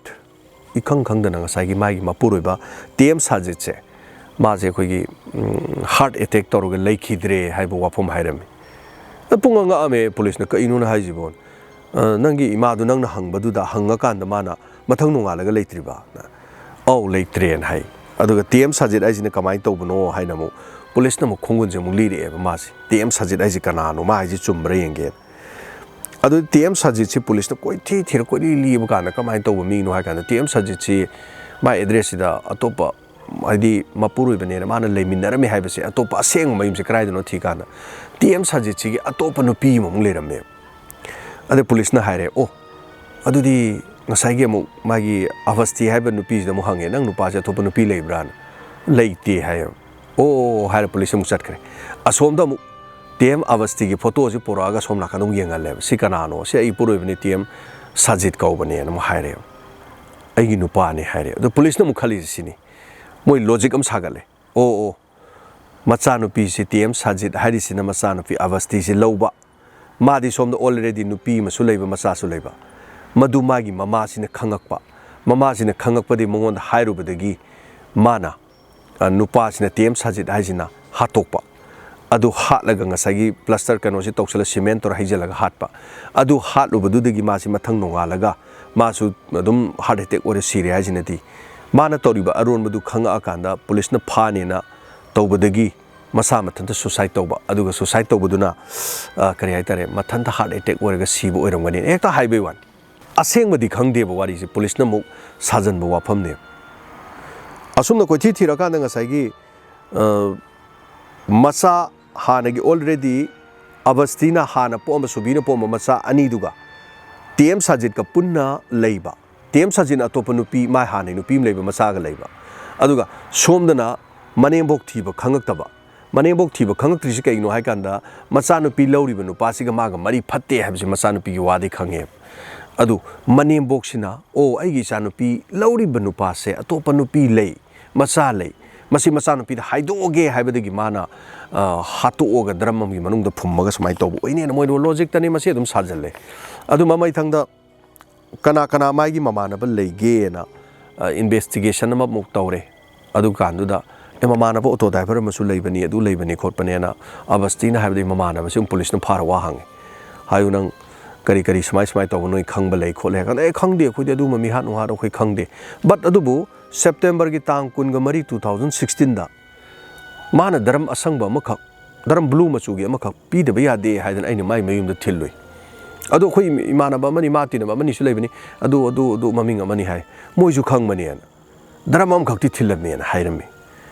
ꯏꯈꯪ ꯈꯪꯗꯅ ꯉꯁꯥꯏꯒꯤ ꯃꯥꯒꯤ ꯃꯄꯨꯔꯣꯏꯕ ꯇꯤ ꯑꯦꯝ ꯁꯥꯖꯤꯠꯁꯦ, ꯃꯥꯁꯦ ꯑꯩꯈꯣꯏꯒꯤ, ꯎꯝ, ꯍꯥꯔꯠ ꯑꯦꯇꯦꯛ ꯇꯧꯔꯒ ꯂꯩꯈꯤꯗ꯭ꯔꯦ ꯍꯥꯏꯕ ꯋꯥꯐꯝ ꯍꯥꯏꯔꯝꯃꯤ꯫ ꯑ, ꯄꯨꯡꯉꯛ ꯉꯛꯑꯝꯃꯦ ꯄꯨꯂꯤꯁꯅ, "ꯀꯩꯅꯣꯅ ꯍꯥꯏꯁꯤꯕꯣ? ꯑ, ꯅꯪꯒꯤ ꯏꯃꯥꯗꯨ ꯅꯪꯅ ꯍꯪꯕꯗꯨꯗ ꯍꯪꯉꯀꯥꯟꯗ ꯃꯥꯅ ꯃꯊꯪ ꯅꯣꯡꯉꯥꯜꯂꯒ ꯂꯩꯇ꯭ꯔꯤꯕ?" "ꯑꯧ, ꯂꯩꯇ꯭ꯔꯦꯅ" ꯍꯥꯏ꯫ ꯑꯗꯨꯒ ꯇꯤ ꯑꯦꯝ ꯁꯥꯖꯤꯠ ꯍꯥꯏꯁꯤꯅ ꯀꯃꯥꯏꯅ ꯇꯧꯕꯅꯣ ꯍꯥꯏꯅ ꯑꯃꯨꯛ ꯄꯨꯂꯤꯁꯅ ꯑꯃꯨꯛ ꯈꯣꯡꯒꯨꯟꯁꯦ ꯑꯃꯨꯛ ꯂꯤꯔꯛꯑꯦꯕ ꯃꯥꯁꯦ꯫ "ꯇꯤ ꯑꯦꯝ ꯁꯥꯖꯤꯠ ꯍꯥꯏꯁꯤ ꯀꯅꯥꯅꯣ? ꯃꯥ ꯍꯥꯏꯁꯤ ꯆꯨꯝꯕ꯭ꯔꯥ ꯌꯦꯡꯒꯦꯅ"꯫ ꯑꯗꯨ ꯇꯤ ꯑꯦꯝ ꯁꯥꯖꯤꯠꯁꯤ ꯄꯨꯂꯤꯁꯅ ꯀꯣꯏꯊꯤ ꯊꯤꯔ ꯀꯣꯏꯂꯤ ꯂꯤꯕ ꯀꯥꯟꯗ ꯀꯃꯥꯏꯅ ꯇꯧꯕ ꯃꯤꯅꯣ ꯍꯥꯏ ꯀꯥꯟꯗ, ꯇꯤ ꯑꯦꯝ ꯁꯥꯖꯤꯠꯁꯤ ꯃꯥꯏ ꯑꯦꯗ꯭ꯔꯦꯁꯁꯤꯗ ꯑꯇꯣꯞꯄ ꯍꯥꯏꯗꯤ ꯃꯄꯨꯔꯣꯏꯕꯅꯦꯅ ꯃꯥꯅ ꯂꯩꯃꯤꯟꯅꯔꯝꯃꯤ ꯍꯥꯏꯕꯁꯦ, ꯑꯇꯣꯞꯄ ꯑꯁꯦꯡꯕ ꯃꯌꯨꯝꯁꯦ ꯀꯗꯥꯏꯗꯅꯣ ꯊꯤꯀꯥꯟꯗ ꯇꯤ ꯑꯦꯝ ꯁꯖꯤꯠꯁꯤꯒꯤ ꯑꯇꯣꯞꯄ ꯅꯨꯄꯤ ꯑꯃꯃꯨꯛ ꯂꯩꯔꯝꯃꯦ꯫ ꯑꯗꯩ ꯄꯨꯂꯤꯁꯅ ꯍꯥꯏꯔꯦ, "ꯑꯣ, ꯑꯗꯨꯗꯤ ꯉꯁꯥꯏꯒꯤ ꯑꯃꯨꯛ ꯃꯥꯒꯤ ꯑꯕꯁꯇꯤ ꯍꯥꯏꯕ ꯅꯨꯄꯤꯁꯤꯗ ꯑꯃꯨꯛ ꯍꯪꯉꯦ, 'ꯅꯪ ꯅꯨꯄꯥꯁꯦ ꯑꯇꯣꯞꯄ ꯅꯨꯄꯤ ꯂꯩꯕ꯭ꯔꯥꯅ?' 'ꯂꯩꯇꯦ,' ꯍꯥꯏꯌꯦ꯫ "ꯑꯣ," ꯍꯥꯏꯔ ꯄꯨꯂꯤꯁ ꯑꯃꯨꯛ ꯆꯠꯈ꯭ꯔꯦ꯫ ꯑꯁꯣꯝꯗ ꯑꯃꯨꯛ ꯇꯤ ꯑꯦꯝ ꯑꯕꯁꯇꯤꯒꯤ ꯐꯣꯇꯣꯁꯤ ꯄꯨꯔꯛꯑꯒ ꯁꯣꯝ ꯅꯥꯀꯟꯗ ꯑꯃꯨꯛ ꯌꯦꯡꯍꯜꯂꯦꯕ꯫ "ꯁꯤ ꯀꯅꯥꯅꯣ?" "ꯁꯤ ꯑꯩ ꯏꯄꯨꯔꯣꯏꯕꯅꯤ, ꯇꯤ ꯑꯦꯝ ꯁꯖꯤꯠ ꯀꯧꯕꯅꯦꯅ" ꯑꯃꯨꯛ ꯍꯥꯏꯔꯦꯕ꯫ "ꯑꯩꯒꯤ ꯅꯨꯄꯥꯅꯤ" ꯍꯥꯏꯔꯦ꯫ ꯑꯗꯣ ꯄꯨꯂꯤꯁꯅ ꯑꯃꯨꯛ ꯈꯜꯂꯤꯁꯦ ꯁꯤꯅꯤ, ꯃꯣꯏ ꯂꯣꯖꯤꯛ ꯑꯃ ꯁꯥꯒꯠꯂꯦ꯫ "ꯑꯣ, ꯑꯣ, ꯃꯆꯥꯅꯨꯄꯤꯁꯤ, ꯇꯤ ꯑꯦꯝ ꯁꯖꯤꯠ ꯍꯥꯏꯔꯤꯁꯤꯅ ꯃꯆꯥꯅꯨꯄꯤ ꯑꯕꯁꯇꯤꯁꯤ ꯂꯧꯕ, ꯃꯥꯗꯤ ꯁꯣꯝꯗ already ꯅꯨꯄꯤ ꯑꯃꯁꯨ ꯂꯩꯕ, ꯃꯆꯥꯁꯨ ꯂꯩꯕ, ꯃꯗꯨ ꯃꯥꯒꯤ ꯃꯃꯥꯁꯤꯅ ꯈꯪꯉꯛꯄ, ꯃꯃꯥꯁꯤꯅ ꯈꯪꯉꯛꯄꯗꯒꯤ ꯃꯉꯣꯟꯗ ꯍꯥꯏꯔꯨꯕꯗꯒꯤ ꯃꯥꯅ, ꯑ, ꯅꯨꯄꯥꯁꯤꯅ, ꯇꯤ ꯑꯦꯝ ꯁꯖꯤꯠ ꯍꯥꯏꯁꯤꯅ ꯍꯥꯠꯇꯣꯛꯄ꯫ ꯑꯗꯨ ꯍꯥꯠꯂꯒ ꯉꯁꯥꯏꯒꯤ ꯄ꯭ꯂꯥꯁꯇꯔ ꯀꯩꯅꯣꯁꯤ ꯇꯧꯁꯜꯂ, ꯁꯤꯃꯦꯟ ꯇꯧꯔ ꯍꯩꯖꯤꯜꯂꯒ ꯍꯥꯠꯄ꯫ ꯑꯗꯨ ꯍꯥꯠꯂꯨꯕꯗꯨꯗꯒꯤ ꯃꯥꯁꯤ ꯃꯊꯪ ꯅꯣꯡꯉꯥꯜꯂꯒ ꯃꯥꯁꯨ ꯑꯗꯨꯝ ꯍꯥꯔꯠ ꯑꯦꯇꯦꯛ ꯑꯣꯏꯔ ꯁꯤꯔꯦ ꯍꯥꯏꯁꯤꯅꯗꯤ, ꯃꯥꯅ ꯇꯧꯔꯤꯕ ꯑꯔꯣꯟꯕꯗꯨ ꯈꯪꯉꯛꯑꯀꯥꯟꯗ ꯄꯨꯂꯤꯁꯅ ꯐꯥꯅꯦꯅ ꯇꯧꯕꯗꯒꯤ ꯃꯁꯥ ꯃꯊꯟꯇ ꯁꯨꯁꯥꯏꯠ ꯇꯧꯕ, ꯑꯗꯨꯒ ꯁꯨꯁꯥꯏꯠ ꯇꯧꯕꯗꯨꯅ, ꯑ, ꯀꯔꯤ ꯍꯥꯏꯇꯥꯔꯦ, ꯃꯊꯟꯇ ꯍꯥꯔꯠ ꯑꯦꯇꯦꯛ ꯑꯣꯏꯔꯒ ꯁꯤꯕ ꯑꯣꯏꯔꯝꯒꯅꯤ ꯍꯦꯛꯇ ꯍꯥꯏꯕꯩ ꯋꯥꯅꯤ꯫ ꯑꯁꯦꯡꯕꯗꯤ ꯈꯪꯗꯦꯕ, ꯋꯥꯔꯤꯁꯦ ꯄꯨꯂꯤꯁꯅ ꯑꯃꯨꯛ ꯁꯥꯖꯟꯕ ꯋꯥꯐꯝꯅꯦꯕ꯫ ꯑꯁꯨꯝꯅ ꯀꯣꯏꯊꯤ ꯊꯤꯔꯀꯥꯟꯗ ꯉꯁꯥꯏꯒꯤ, ꯑ, ꯃꯆꯥ ꯍꯥꯟꯅꯒꯤ already ꯑꯕꯁꯇꯤꯅ ꯍꯥꯟꯅ ꯄꯣꯛꯑꯝꯕ, ꯁꯨꯕꯤꯅ ꯄꯣꯛꯑꯝꯕ ꯃꯆꯥ ꯑꯅꯤꯗꯨꯒ ꯇꯤ ꯑꯦꯝ ꯁꯖꯤꯠꯀ ꯄꯨꯟꯅ ꯂꯩꯕ, ꯇꯤ ꯑꯦꯝ ꯁꯖꯤꯠꯅ ꯑꯇꯣꯞꯄ ꯅꯨꯄꯤ, ꯃꯥꯏ ꯍꯥꯟꯅꯩ ꯅꯨꯄꯤ ꯑꯃ ꯂꯩꯕ, ꯃꯆꯥꯒ ꯂꯩꯕ, ꯑꯗꯨꯒ ꯁꯣꯝꯗꯅ ꯃꯅꯦꯝꯕꯣꯛ ꯊꯤꯕ ꯈꯪꯉꯛꯇꯕ꯫ ꯃꯅꯦꯝꯕꯣꯛ ꯊꯤꯕ ꯈꯪꯉꯛꯇ꯭ꯔꯤꯁꯤ ꯀꯩꯒꯤꯅꯣ ꯍꯥꯏ ꯀꯥꯟꯗ, ꯃꯆꯥꯅꯨꯄꯤ ꯂꯧꯔꯤꯕ ꯅꯨꯄꯥꯁꯤꯒ ꯃꯥꯒ ꯃꯔꯤ ꯐꯠꯇꯦ ꯍꯥꯏꯕꯁꯤ ꯃꯆꯥꯅꯨꯄꯤꯒꯤ ꯋꯥꯗꯤ ꯈꯪꯉꯦꯕ꯫ ꯑꯗꯨ ꯃꯅꯦꯝꯕꯣꯛꯁꯤꯅ, "ꯑꯣ, ꯑꯩꯒꯤ ꯏꯆꯥꯅꯨꯄꯤ ꯂꯧꯔꯤꯕ ꯅꯨꯄꯥꯁꯦ ꯑꯇꯣꯞꯄ ꯅꯨꯄꯤ ꯂꯩ, ꯃꯆꯥ ꯂꯩ, ꯃꯁꯤ ꯃꯆꯥꯅꯨꯄꯤꯗ ꯍꯥꯏꯗꯣꯛꯑꯒꯦ" ꯍꯥꯏꯕꯗꯒꯤ ꯃꯥꯅ, ꯑ, ꯍꯥꯠꯇꯣꯛꯑꯒ ꯗ꯭ꯔꯝ ꯑꯃꯒꯤ ꯃꯅꯨꯡꯗ ꯐꯨꯝꯃꯒ ꯁꯨꯃꯥꯏꯅ ꯇꯧꯕ ꯑꯣꯏꯅꯦꯅ ꯃꯣꯏ ꯂꯣꯖꯤꯛꯇꯅꯤ, ꯃꯁꯤ ꯑꯗꯨꯝ ꯁꯥꯖꯜꯂꯦ꯫ ꯑꯗꯨ ꯃꯃꯩꯊꯪꯗ ꯀꯅꯥ ꯀꯅꯥ ꯃꯥꯒꯤ ꯃꯃꯥꯟꯅꯕ ꯂꯩꯒꯦꯅ, ꯑ, ꯏꯟꯚꯦꯁꯇꯤꯒꯦꯁꯟ ꯑꯃꯃꯨꯛ ꯇꯧꯔꯦ꯫ ꯑꯗꯨꯀꯥꯟꯗꯨꯗ, "ꯑꯦ, ꯃꯃꯥꯟꯅꯕ ꯑꯣꯇꯣ ꯗ꯭ꯔꯥꯏꯚꯔ ꯑꯃꯁꯨ ꯂꯩꯕꯅꯤ, ꯑꯗꯨ ꯂꯩꯕꯅꯤ ꯈꯣꯠꯄꯅꯦꯅ" ꯑꯕꯁꯇꯤꯅ ꯍꯥꯏꯕꯗꯒꯤ ꯃꯃꯥꯟꯅꯕꯁꯤ ꯑꯃꯨꯛ ꯄꯨꯂꯤꯁꯅ ꯐꯥꯔ ꯋꯥ ꯍꯪꯉꯦ꯫ "ꯍꯥꯏꯌꯨ, ꯅꯪ ꯀꯔꯤ ꯀꯔꯤ ꯁꯨꯃꯥꯏ ꯁꯨꯃꯥꯏ ꯇꯧꯕ ꯅꯣꯏ ꯈꯪꯕ ꯂꯩ ꯈꯣꯠꯂꯦ?" ꯍꯥꯏ ꯀꯥꯟꯗ, "ꯑꯦ, ꯈꯪꯗꯦ, ꯑꯩꯈꯣꯏꯗꯤ ꯑꯗꯨꯒꯨꯝꯕ ꯃꯤꯍꯥꯠ ꯅꯨꯡꯍꯥꯠ ꯑꯩꯈꯣꯏ ꯈꯪꯗꯦ꯫ But ꯑꯗꯨꯕꯨ ꯁꯦꯞꯇꯦꯝꯕꯔꯒꯤ ꯇꯥꯡ ꯀꯨꯟꯒ ꯃꯔꯤ, two thousand sixteenꯗ ꯃꯥꯅ ꯗ꯭ꯔꯝ ꯑꯁꯪꯕ ꯑꯃꯈꯛ, ꯗ꯭ꯔꯝ ꯕ꯭ꯂꯨ ꯃꯆꯨꯒꯤ ꯑꯃꯈꯛ ꯄꯤꯗꯕ ꯌꯥꯗꯦ" ꯍꯥꯏꯗꯅ ꯑꯩꯅ ꯃꯥꯏ ꯃꯌꯨꯝꯗ ꯊꯤꯜꯂꯨꯏ꯫ ꯑꯗꯣ ꯑꯩꯈꯣꯏ ꯏꯃꯥꯟꯅꯕ ꯑꯃꯅꯤ, ꯃꯥ ꯇꯤꯟꯅꯕ ꯑꯃꯅꯤꯁꯨ ꯂꯩꯕꯅꯤ, "ꯑꯗꯨ, ꯑꯗꯨ, ꯑꯗꯨ ꯃꯃꯤꯡ ꯑꯃꯅꯤ" ꯍꯥꯏ, ꯃꯣꯏꯁꯨ ꯈꯪꯕꯅꯦꯅ꯫ ꯗ꯭ꯔꯝ ꯑꯃꯈꯛꯇꯤ ꯊꯤꯜꯂꯝꯃꯦꯅ ꯍꯥꯏꯔꯝꯃꯤ꯫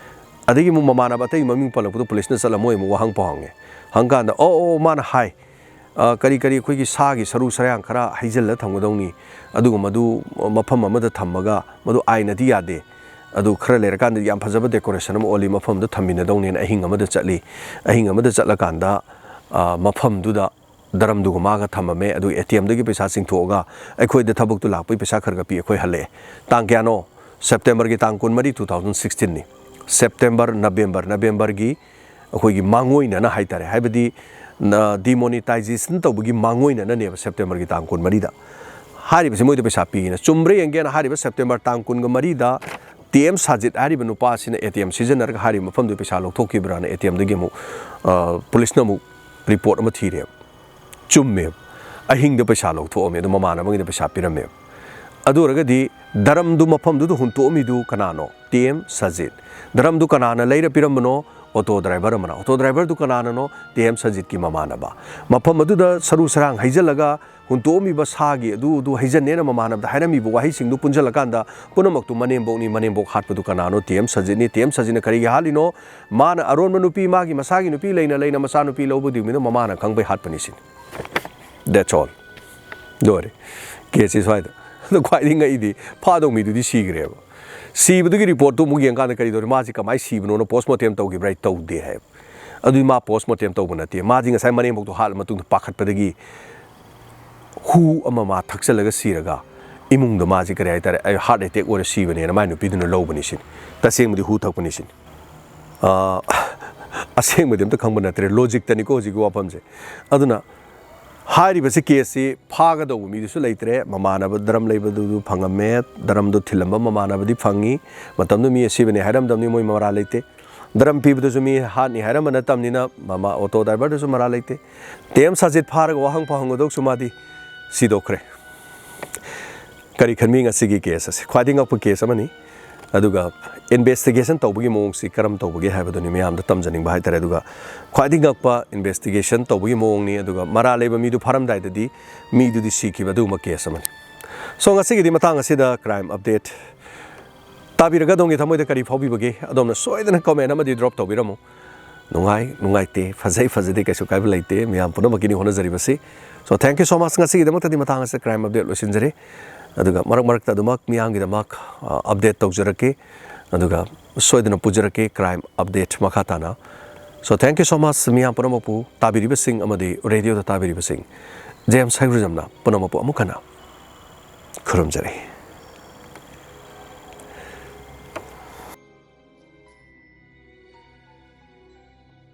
ꯑꯗꯒꯤ ꯑꯃꯨꯛ ꯃꯃꯥꯟꯅꯕ ꯑꯇꯩ ꯃꯃꯤꯡ ꯄꯜꯂꯛꯄꯗꯣ ꯄꯨꯂꯤꯁꯅ ꯆꯠꯂ ꯃꯣꯏ ꯑꯃꯨꯛ ꯋꯥꯍꯪ ꯄꯥꯎ ꯍꯪꯉꯦ꯫ ꯍꯪꯀꯥꯟꯗ, "ꯑꯣ, ꯑꯣ, ꯃꯥꯅ ꯍꯥꯏ, ꯑ, ꯀꯔꯤ ꯀꯔꯤ ꯑꯩꯈꯣꯏꯒꯤ ꯁꯥꯒꯤ ꯁꯔꯨ ꯁꯔꯥꯡ ꯈꯔ ꯍꯩꯖꯤꯜꯂ ꯊꯝꯒꯗꯧꯅꯤ, ꯑꯗꯨꯒ ꯃꯗꯨ ꯃꯐꯝ ꯑꯃꯗ ꯊꯝꯃꯒ ꯃꯗꯨ ꯑꯥꯏꯟꯅꯗꯤ ꯌꯥꯗꯦ, ꯑꯗꯨ ꯈꯔ ꯂꯩꯔꯀꯥꯟꯗ ꯌꯥꯝ ꯐꯖꯕ ꯗꯦꯀꯣꯔꯦꯁꯟ ꯑꯃ ꯑꯣꯜꯂꯤ, ꯃꯐꯝꯗ ꯊꯝꯃꯤꯟꯅꯗꯧꯅꯦꯅ ꯑꯍꯤꯡ ꯑꯃꯗ ꯆꯠꯂꯤ꯫ ꯑꯍꯤꯡ ꯑꯃꯗ ꯆꯠꯂꯀꯥꯟꯗ, ꯑ, ꯃꯐꯝꯗꯨꯗ ꯗꯔꯝꯗꯨꯒ ꯃꯥꯒ ꯊꯝꯃꯝꯃꯦ꯫ ꯑꯗꯨꯒ ꯑꯦ ꯇꯤ ꯑꯦꯝꯗꯒꯤ ꯄꯩꯁꯥ ꯆꯤꯡꯊꯣꯛꯑꯒ ꯑꯩꯈꯣꯏꯗ ꯊꯕꯛꯇꯨ ꯂꯥꯛꯄꯒꯤ ꯄꯩꯁꯥ ꯈꯔ ꯈꯔ ꯄꯤ, ꯑꯩꯈꯣꯏ ꯍꯜꯂꯛꯑꯦ꯫ ꯇꯥꯡ ꯀꯌꯥꯅꯣ? ꯁꯦꯞꯇꯦꯝꯕꯔꯒꯤ ꯇꯥꯡ ꯀꯨꯟꯃꯔꯤ, two thousand sixteen ꯅꯤ꯫ ꯁꯦꯞꯇꯦꯝꯕꯔ, ꯅꯕꯦꯝꯕꯔ, ꯅꯕꯦꯝꯕꯔꯒꯤ ꯑꯩꯈꯣꯏꯒꯤ ꯃꯥꯡꯑꯣꯏꯅꯅ ꯍꯥꯏꯇꯥꯔꯦ, ꯍꯥꯏꯕꯗꯤ, ꯅ-, demonetization ꯇꯧꯕꯒꯤ ꯃꯥꯡꯑꯣꯏꯅꯅꯅꯦꯕ ꯁꯦꯞꯇꯦꯝꯕꯔꯒꯤ ꯇꯥꯡ ꯀꯨꯟꯃꯔꯤꯗ ꯍꯥꯏꯔꯤꯕꯁꯤ ꯃꯣꯏꯗ ꯄꯩꯁꯥ ꯄꯤꯅ꯫ ꯆꯨꯝꯕ꯭ꯔꯥ ꯌꯦꯡꯒꯦꯅ ꯍꯥꯏꯔꯤꯕ ꯁꯦꯞꯇꯦꯝꯕꯔ ꯇꯥꯡ ꯀꯨꯟꯒ ꯃꯔꯤꯗ ꯇꯤ ꯑꯦꯝ ꯁꯥꯖꯤꯠ ꯍꯥꯏꯔꯤꯕ ꯅꯨꯄꯥ ꯑꯁꯤꯅ ꯑꯦ ꯇꯤ ꯑꯦꯝ ꯁꯤꯖꯤꯟꯅꯔꯒ ꯍꯥꯏꯔꯤꯕ ꯃꯐꯝꯗꯨꯒꯤ ꯄꯩꯁꯥ ꯂꯧꯊꯣꯛꯈꯤꯕ꯭ꯔꯥꯅ ꯑꯦ ꯇꯤ ꯑꯦꯝꯗꯒꯤ ꯑꯃꯨꯛ, ꯑ, ꯄꯨꯂꯤꯁꯅ ꯑꯃꯨꯛ ꯔꯤꯄꯣꯔꯠ ꯑꯃ ꯊꯤꯔꯦꯕ꯫ ꯆꯨꯝꯃꯦꯕ꯫ ꯑꯍꯤꯡꯗ ꯄꯩꯁꯥ ꯂꯧꯊꯣꯛꯑꯝꯃꯦ, ꯑꯗꯨ ꯃꯃꯥꯟꯅꯕꯉꯩꯗ ꯄꯩꯁꯥ ꯄꯤꯔꯝꯃꯦꯕ꯫ ꯑꯗꯨ ꯑꯣꯏꯔꯒꯗꯤ ꯗꯔꯝꯗꯨ ꯃꯐꯝꯗꯨꯗ ꯍꯨꯟꯇꯣꯛꯑꯝꯃꯤꯗꯨ ꯀꯅꯥꯅꯣ? T M Sajit. ꯗꯔꯝꯗꯨ ꯀꯅꯥꯅ ꯂꯩꯔ ꯄꯤꯔꯝꯕꯅꯣ? ꯑꯣꯇꯣ ꯗ꯭ꯔꯥꯏꯚꯔ ꯑꯃꯅ꯫ ꯑꯣꯇꯣ ꯗ꯭ꯔꯥꯏꯚꯔꯗꯨ ꯀꯅꯥꯅꯅꯣ? ꯇꯤ ꯑꯦꯝ ꯁꯖꯤꯠꯀꯤ ꯃꯃꯥꯟꯅꯕ꯫ ꯃꯐꯝ ꯑꯗꯨꯗ ꯁꯔꯨ ꯁꯔꯥꯡ ꯍꯩꯖꯤꯜꯂꯒ ꯍꯨꯟꯇꯣꯛꯑꯝꯃꯤꯕ ꯁꯥꯒꯤ ꯑꯗꯨ, ꯑꯗꯨ ꯍꯩꯖꯟꯅꯦꯅ ꯃꯃꯥꯟꯅꯕꯗ ꯍꯥꯏꯔꯝꯃꯤꯕ ꯋꯥꯍꯩꯁꯤꯡꯗꯨ ꯄꯨꯟꯁꯤꯜꯂꯀꯥꯟꯗ ꯄꯨꯝꯅꯃꯛꯇꯨ ꯃꯅꯦꯝꯕꯣꯛꯅꯤ, ꯃꯅꯦꯝꯕꯣꯛ ꯍꯥꯠꯄꯗꯨ ꯀꯅꯥꯅꯣ? ꯇꯤ ꯑꯦꯝ ꯁꯖꯤꯠꯅꯤ꯫ ꯇꯤ ꯑꯦꯝ ꯁꯖꯤꯠꯅ ꯀꯔꯤꯒꯤ ꯍꯥꯠꯂꯤꯅꯣ? ꯃꯥꯅ ꯑꯔꯣꯟꯕ ꯅꯨꯄꯤ, ꯃꯥꯒꯤ ꯃꯁꯥꯒꯤ ꯅꯨꯄꯤ ꯂꯩꯅ ꯂꯩꯅ ꯃꯆꯥꯅꯨꯄꯤ ꯂꯧꯕꯗꯨꯒꯤꯗꯣ ꯃꯃꯥꯅ ꯈꯪꯕꯩ ꯍꯥꯠꯄꯅꯤ ꯁꯤꯅꯤ꯫ That's all꯫ ꯂꯣꯏꯔꯦ꯫ ꯀꯦꯁꯁꯤ ꯁ꯭ꯋꯥꯏꯗ꯫ ꯑꯗꯣ ꯈ꯭ꯋꯥꯏꯗꯒꯤ ꯉꯛꯏꯗꯤ ꯐꯥꯗꯧ ꯃꯤꯗꯨꯗꯤ ꯁꯤꯈ꯭ꯔꯦꯕ꯫ ꯁꯤꯕꯗꯨꯒꯤ ꯔꯤꯄꯣꯔꯠꯇꯨ ꯑꯃꯨꯛ ꯌꯦꯡꯀꯥꯟꯗ ꯀꯔꯤ ꯇꯧꯔꯤ? ꯃꯥꯁꯤ ꯀꯃꯥꯏꯅ ꯁꯤꯕꯅꯣꯅ ꯄꯣꯁꯃꯣꯔꯇꯦꯝ ꯇꯧꯈꯤꯕ꯭ꯔꯥ? ꯇꯧꯗꯦ ꯍꯥꯏꯕ꯫ ꯑꯗꯨꯗꯤ ꯃꯥ ꯄꯣꯁꯃꯣꯔꯇꯦꯝ ꯇꯧꯕ ꯅꯠꯇꯦ꯫ ꯃꯥꯗꯤ ꯉꯁꯥꯏ ꯃꯅꯦꯝꯕꯣꯛꯇꯣ ꯍꯥꯠꯂ ꯃꯇꯨꯡꯗ ꯄꯥꯈꯠꯄꯗꯒꯤ ꯍꯨ ꯑꯃ ꯃꯥ ꯊꯛꯆꯜꯂꯒ ꯁꯤꯔꯒ ꯏꯃꯨꯡꯗ ꯃꯥꯁꯤ ꯀꯔꯤ ꯍꯥꯏꯇꯥꯔꯦ, ꯑꯩ ꯍꯥꯔꯠ ꯑꯦꯇꯦꯛ ꯑꯣꯏꯔ ꯁꯤꯕꯅꯦꯅ ꯃꯥꯏ ꯅꯨꯄꯤꯗꯨꯅ ꯂꯧꯕꯅꯤ ꯁꯤꯅꯤ꯫ ꯇꯁꯦꯡꯕꯗꯤ ꯍꯨ ꯊꯛꯄꯅꯤ ꯁꯤꯅꯤ꯫ ꯑ, ꯑꯁꯦꯡꯕꯗꯤ ꯑꯝꯇ ꯈꯪꯕ ꯅꯠꯇ꯭ꯔꯦ, ꯂꯣꯖꯤꯛꯇꯅꯤꯀꯣ ꯍꯧꯖꯤꯛꯀꯤ ꯋꯥꯐꯝꯁꯦ꯫ ꯑꯗꯨꯅ ꯍꯥꯏꯔꯤꯕꯁꯤ ꯀꯦꯁꯁꯤ ꯐꯥꯒꯗꯧꯕ ꯃꯤꯗꯨꯁꯨ ꯂꯩꯇ꯭ꯔꯦ, ꯃꯃꯥꯟꯅꯕ ꯗ꯭ꯔꯝ ꯂꯩꯕꯗꯨ ꯐꯪꯉꯝꯃꯦ, ꯗ꯭ꯔꯝꯗꯣ ꯊꯤꯜꯂꯝꯕ ꯃꯃꯥꯟꯅꯕꯗꯤ ꯐꯪꯉꯤ꯫ ꯃꯇꯝꯗꯨ ꯃꯤ ꯑꯁꯤꯕꯅꯦ ꯍꯥꯏꯔꯝꯗꯕꯅꯤ, ꯃꯣꯏ ꯃꯔꯥꯜ ꯂꯩꯇꯦ꯫ ꯗ꯭ꯔꯝ ꯄꯤꯕꯗꯨꯁꯨ ꯃꯤ ꯍꯥꯠꯅꯤ ꯍꯥꯏꯔꯝꯕ ꯅꯠꯇꯕꯅꯤꯅ ꯃꯃꯥ ꯑꯣꯇꯣ ꯗ꯭ꯔꯥꯏꯚꯔꯗꯨꯁꯨ ꯃꯔꯥꯜ ꯂꯩꯇꯦ꯫ ꯇꯤ ꯑꯦꯝ ꯁꯥꯖꯤꯠ ꯐꯥꯔꯒ ꯋꯥꯍꯪ ꯐꯥꯎꯍꯪꯒꯗꯧꯁꯨ ꯃꯥꯗꯤ ꯁꯤꯗꯣꯛꯈ꯭ꯔꯦ꯫ ꯀꯔꯤ ꯈꯟꯕꯤ ꯉꯁꯤꯒꯤ ꯀꯦꯁ ꯑꯁꯤ? ꯈ꯭ꯋꯥꯏꯗꯒꯤ ꯉꯛꯄ ꯀꯦꯁ ꯑꯃꯅꯤ꯫ ꯑꯗꯨꯒ ꯏꯟꯚꯦꯁꯇꯤꯒꯦꯁꯟ ꯇꯧꯕꯒꯤ ꯃꯑꯣꯡꯁꯤ ꯀꯔꯝ ꯇꯧꯕꯒꯦ ꯍꯥꯏꯕꯗꯨꯅꯤ ꯃꯌꯥꯝꯗ ꯇꯝꯖꯅꯤꯡꯕ ꯍꯥꯏꯇꯥꯔꯦ꯫ ꯑꯗꯨꯒ ꯈ꯭ꯋꯥꯏꯗꯒꯤ ꯉꯛꯄ ꯏꯟꯚꯦꯁꯇꯤꯒꯦꯁꯟ ꯇꯧꯕꯒꯤ ꯃꯑꯣꯡꯅꯤ꯫ ꯑꯗꯨꯒ ꯃꯔꯥꯜ ꯂꯩꯕ ꯃꯤꯗꯨ ꯐꯥꯔꯝꯗꯥꯏꯗꯗꯤ ꯃꯤꯗꯨꯗꯤ ꯁꯤꯈꯤꯕ ꯑꯗꯨꯒꯨꯝꯕ ꯀꯦꯁ ꯑꯃꯅꯤ꯫ So, ꯉꯁꯤꯒꯤꯗꯤ ꯃꯇꯥꯡ ꯑꯁꯤꯗ ꯀ꯭ꯔꯥꯏꯝ ꯑꯞꯗꯦꯠ ꯇꯥꯕꯤꯔꯒ ꯑꯗꯣꯝꯒꯤ ꯊꯃꯣꯏꯗ ꯀꯔꯤ ꯐꯥꯎꯕꯤꯕꯒꯦ? ꯑꯗꯣꯝꯅ ꯁꯣꯏꯗꯅ comment ꯑꯃꯗꯤ drop ꯇꯧꯕꯤꯔꯝꯃꯨ꯫ ꯅꯨꯡꯉꯥꯏ, ꯅꯨꯡꯉꯥꯏꯇꯦ, ꯐꯖꯩ, ꯐꯖꯗꯦ, ꯀꯩꯁꯨ ꯀꯥꯏꯕ ꯂꯩꯇꯦ꯫ ꯃꯤꯌꯥꯝ ꯄꯨꯝꯅꯃꯛꯀꯤꯅꯤ ꯍꯣꯠꯅꯖꯔꯤꯕꯁꯤ꯫ So, thank you so much꯫ ꯉꯁꯤꯒꯤꯗꯃꯛꯇꯗꯤ ꯃꯇꯥꯡ ꯑꯁꯤꯗ crime update ꯂꯣꯏꯁꯤꯟꯖꯔꯦ꯫ ꯑꯗꯨꯒ ꯃꯔꯛ ꯃꯔꯛꯇ ꯑꯗꯨꯃꯛ ꯃꯤꯌꯥꯝꯒꯤꯗꯃꯛ, ꯑ, update ꯇꯧꯖꯔꯛꯀꯦ꯫ ꯑꯗꯨꯒ ꯁꯣꯏꯗꯅ ꯄꯨꯖꯔꯛꯀꯦ crime update ꯃꯈꯥ ꯇꯥꯅ꯫ So, thank you so much ꯃꯤꯌꯥꯝ ꯄꯨꯝꯅꯃꯛꯄꯨ, ꯇꯥꯕꯤꯔꯤꯕꯁꯤꯡ ꯑꯃꯗꯤ radioꯗ ꯇꯥꯕꯤꯔꯤꯕꯁꯤꯡ꯫ ꯖꯦꯝꯁ ꯍꯩꯒ꯭ꯔꯨꯖꯝꯅ ꯄꯨꯝꯅꯃꯛꯄꯨ ꯑꯃꯨꯛ ꯍꯟꯅ ꯈꯨꯔꯨꯝꯖꯔꯤ꯫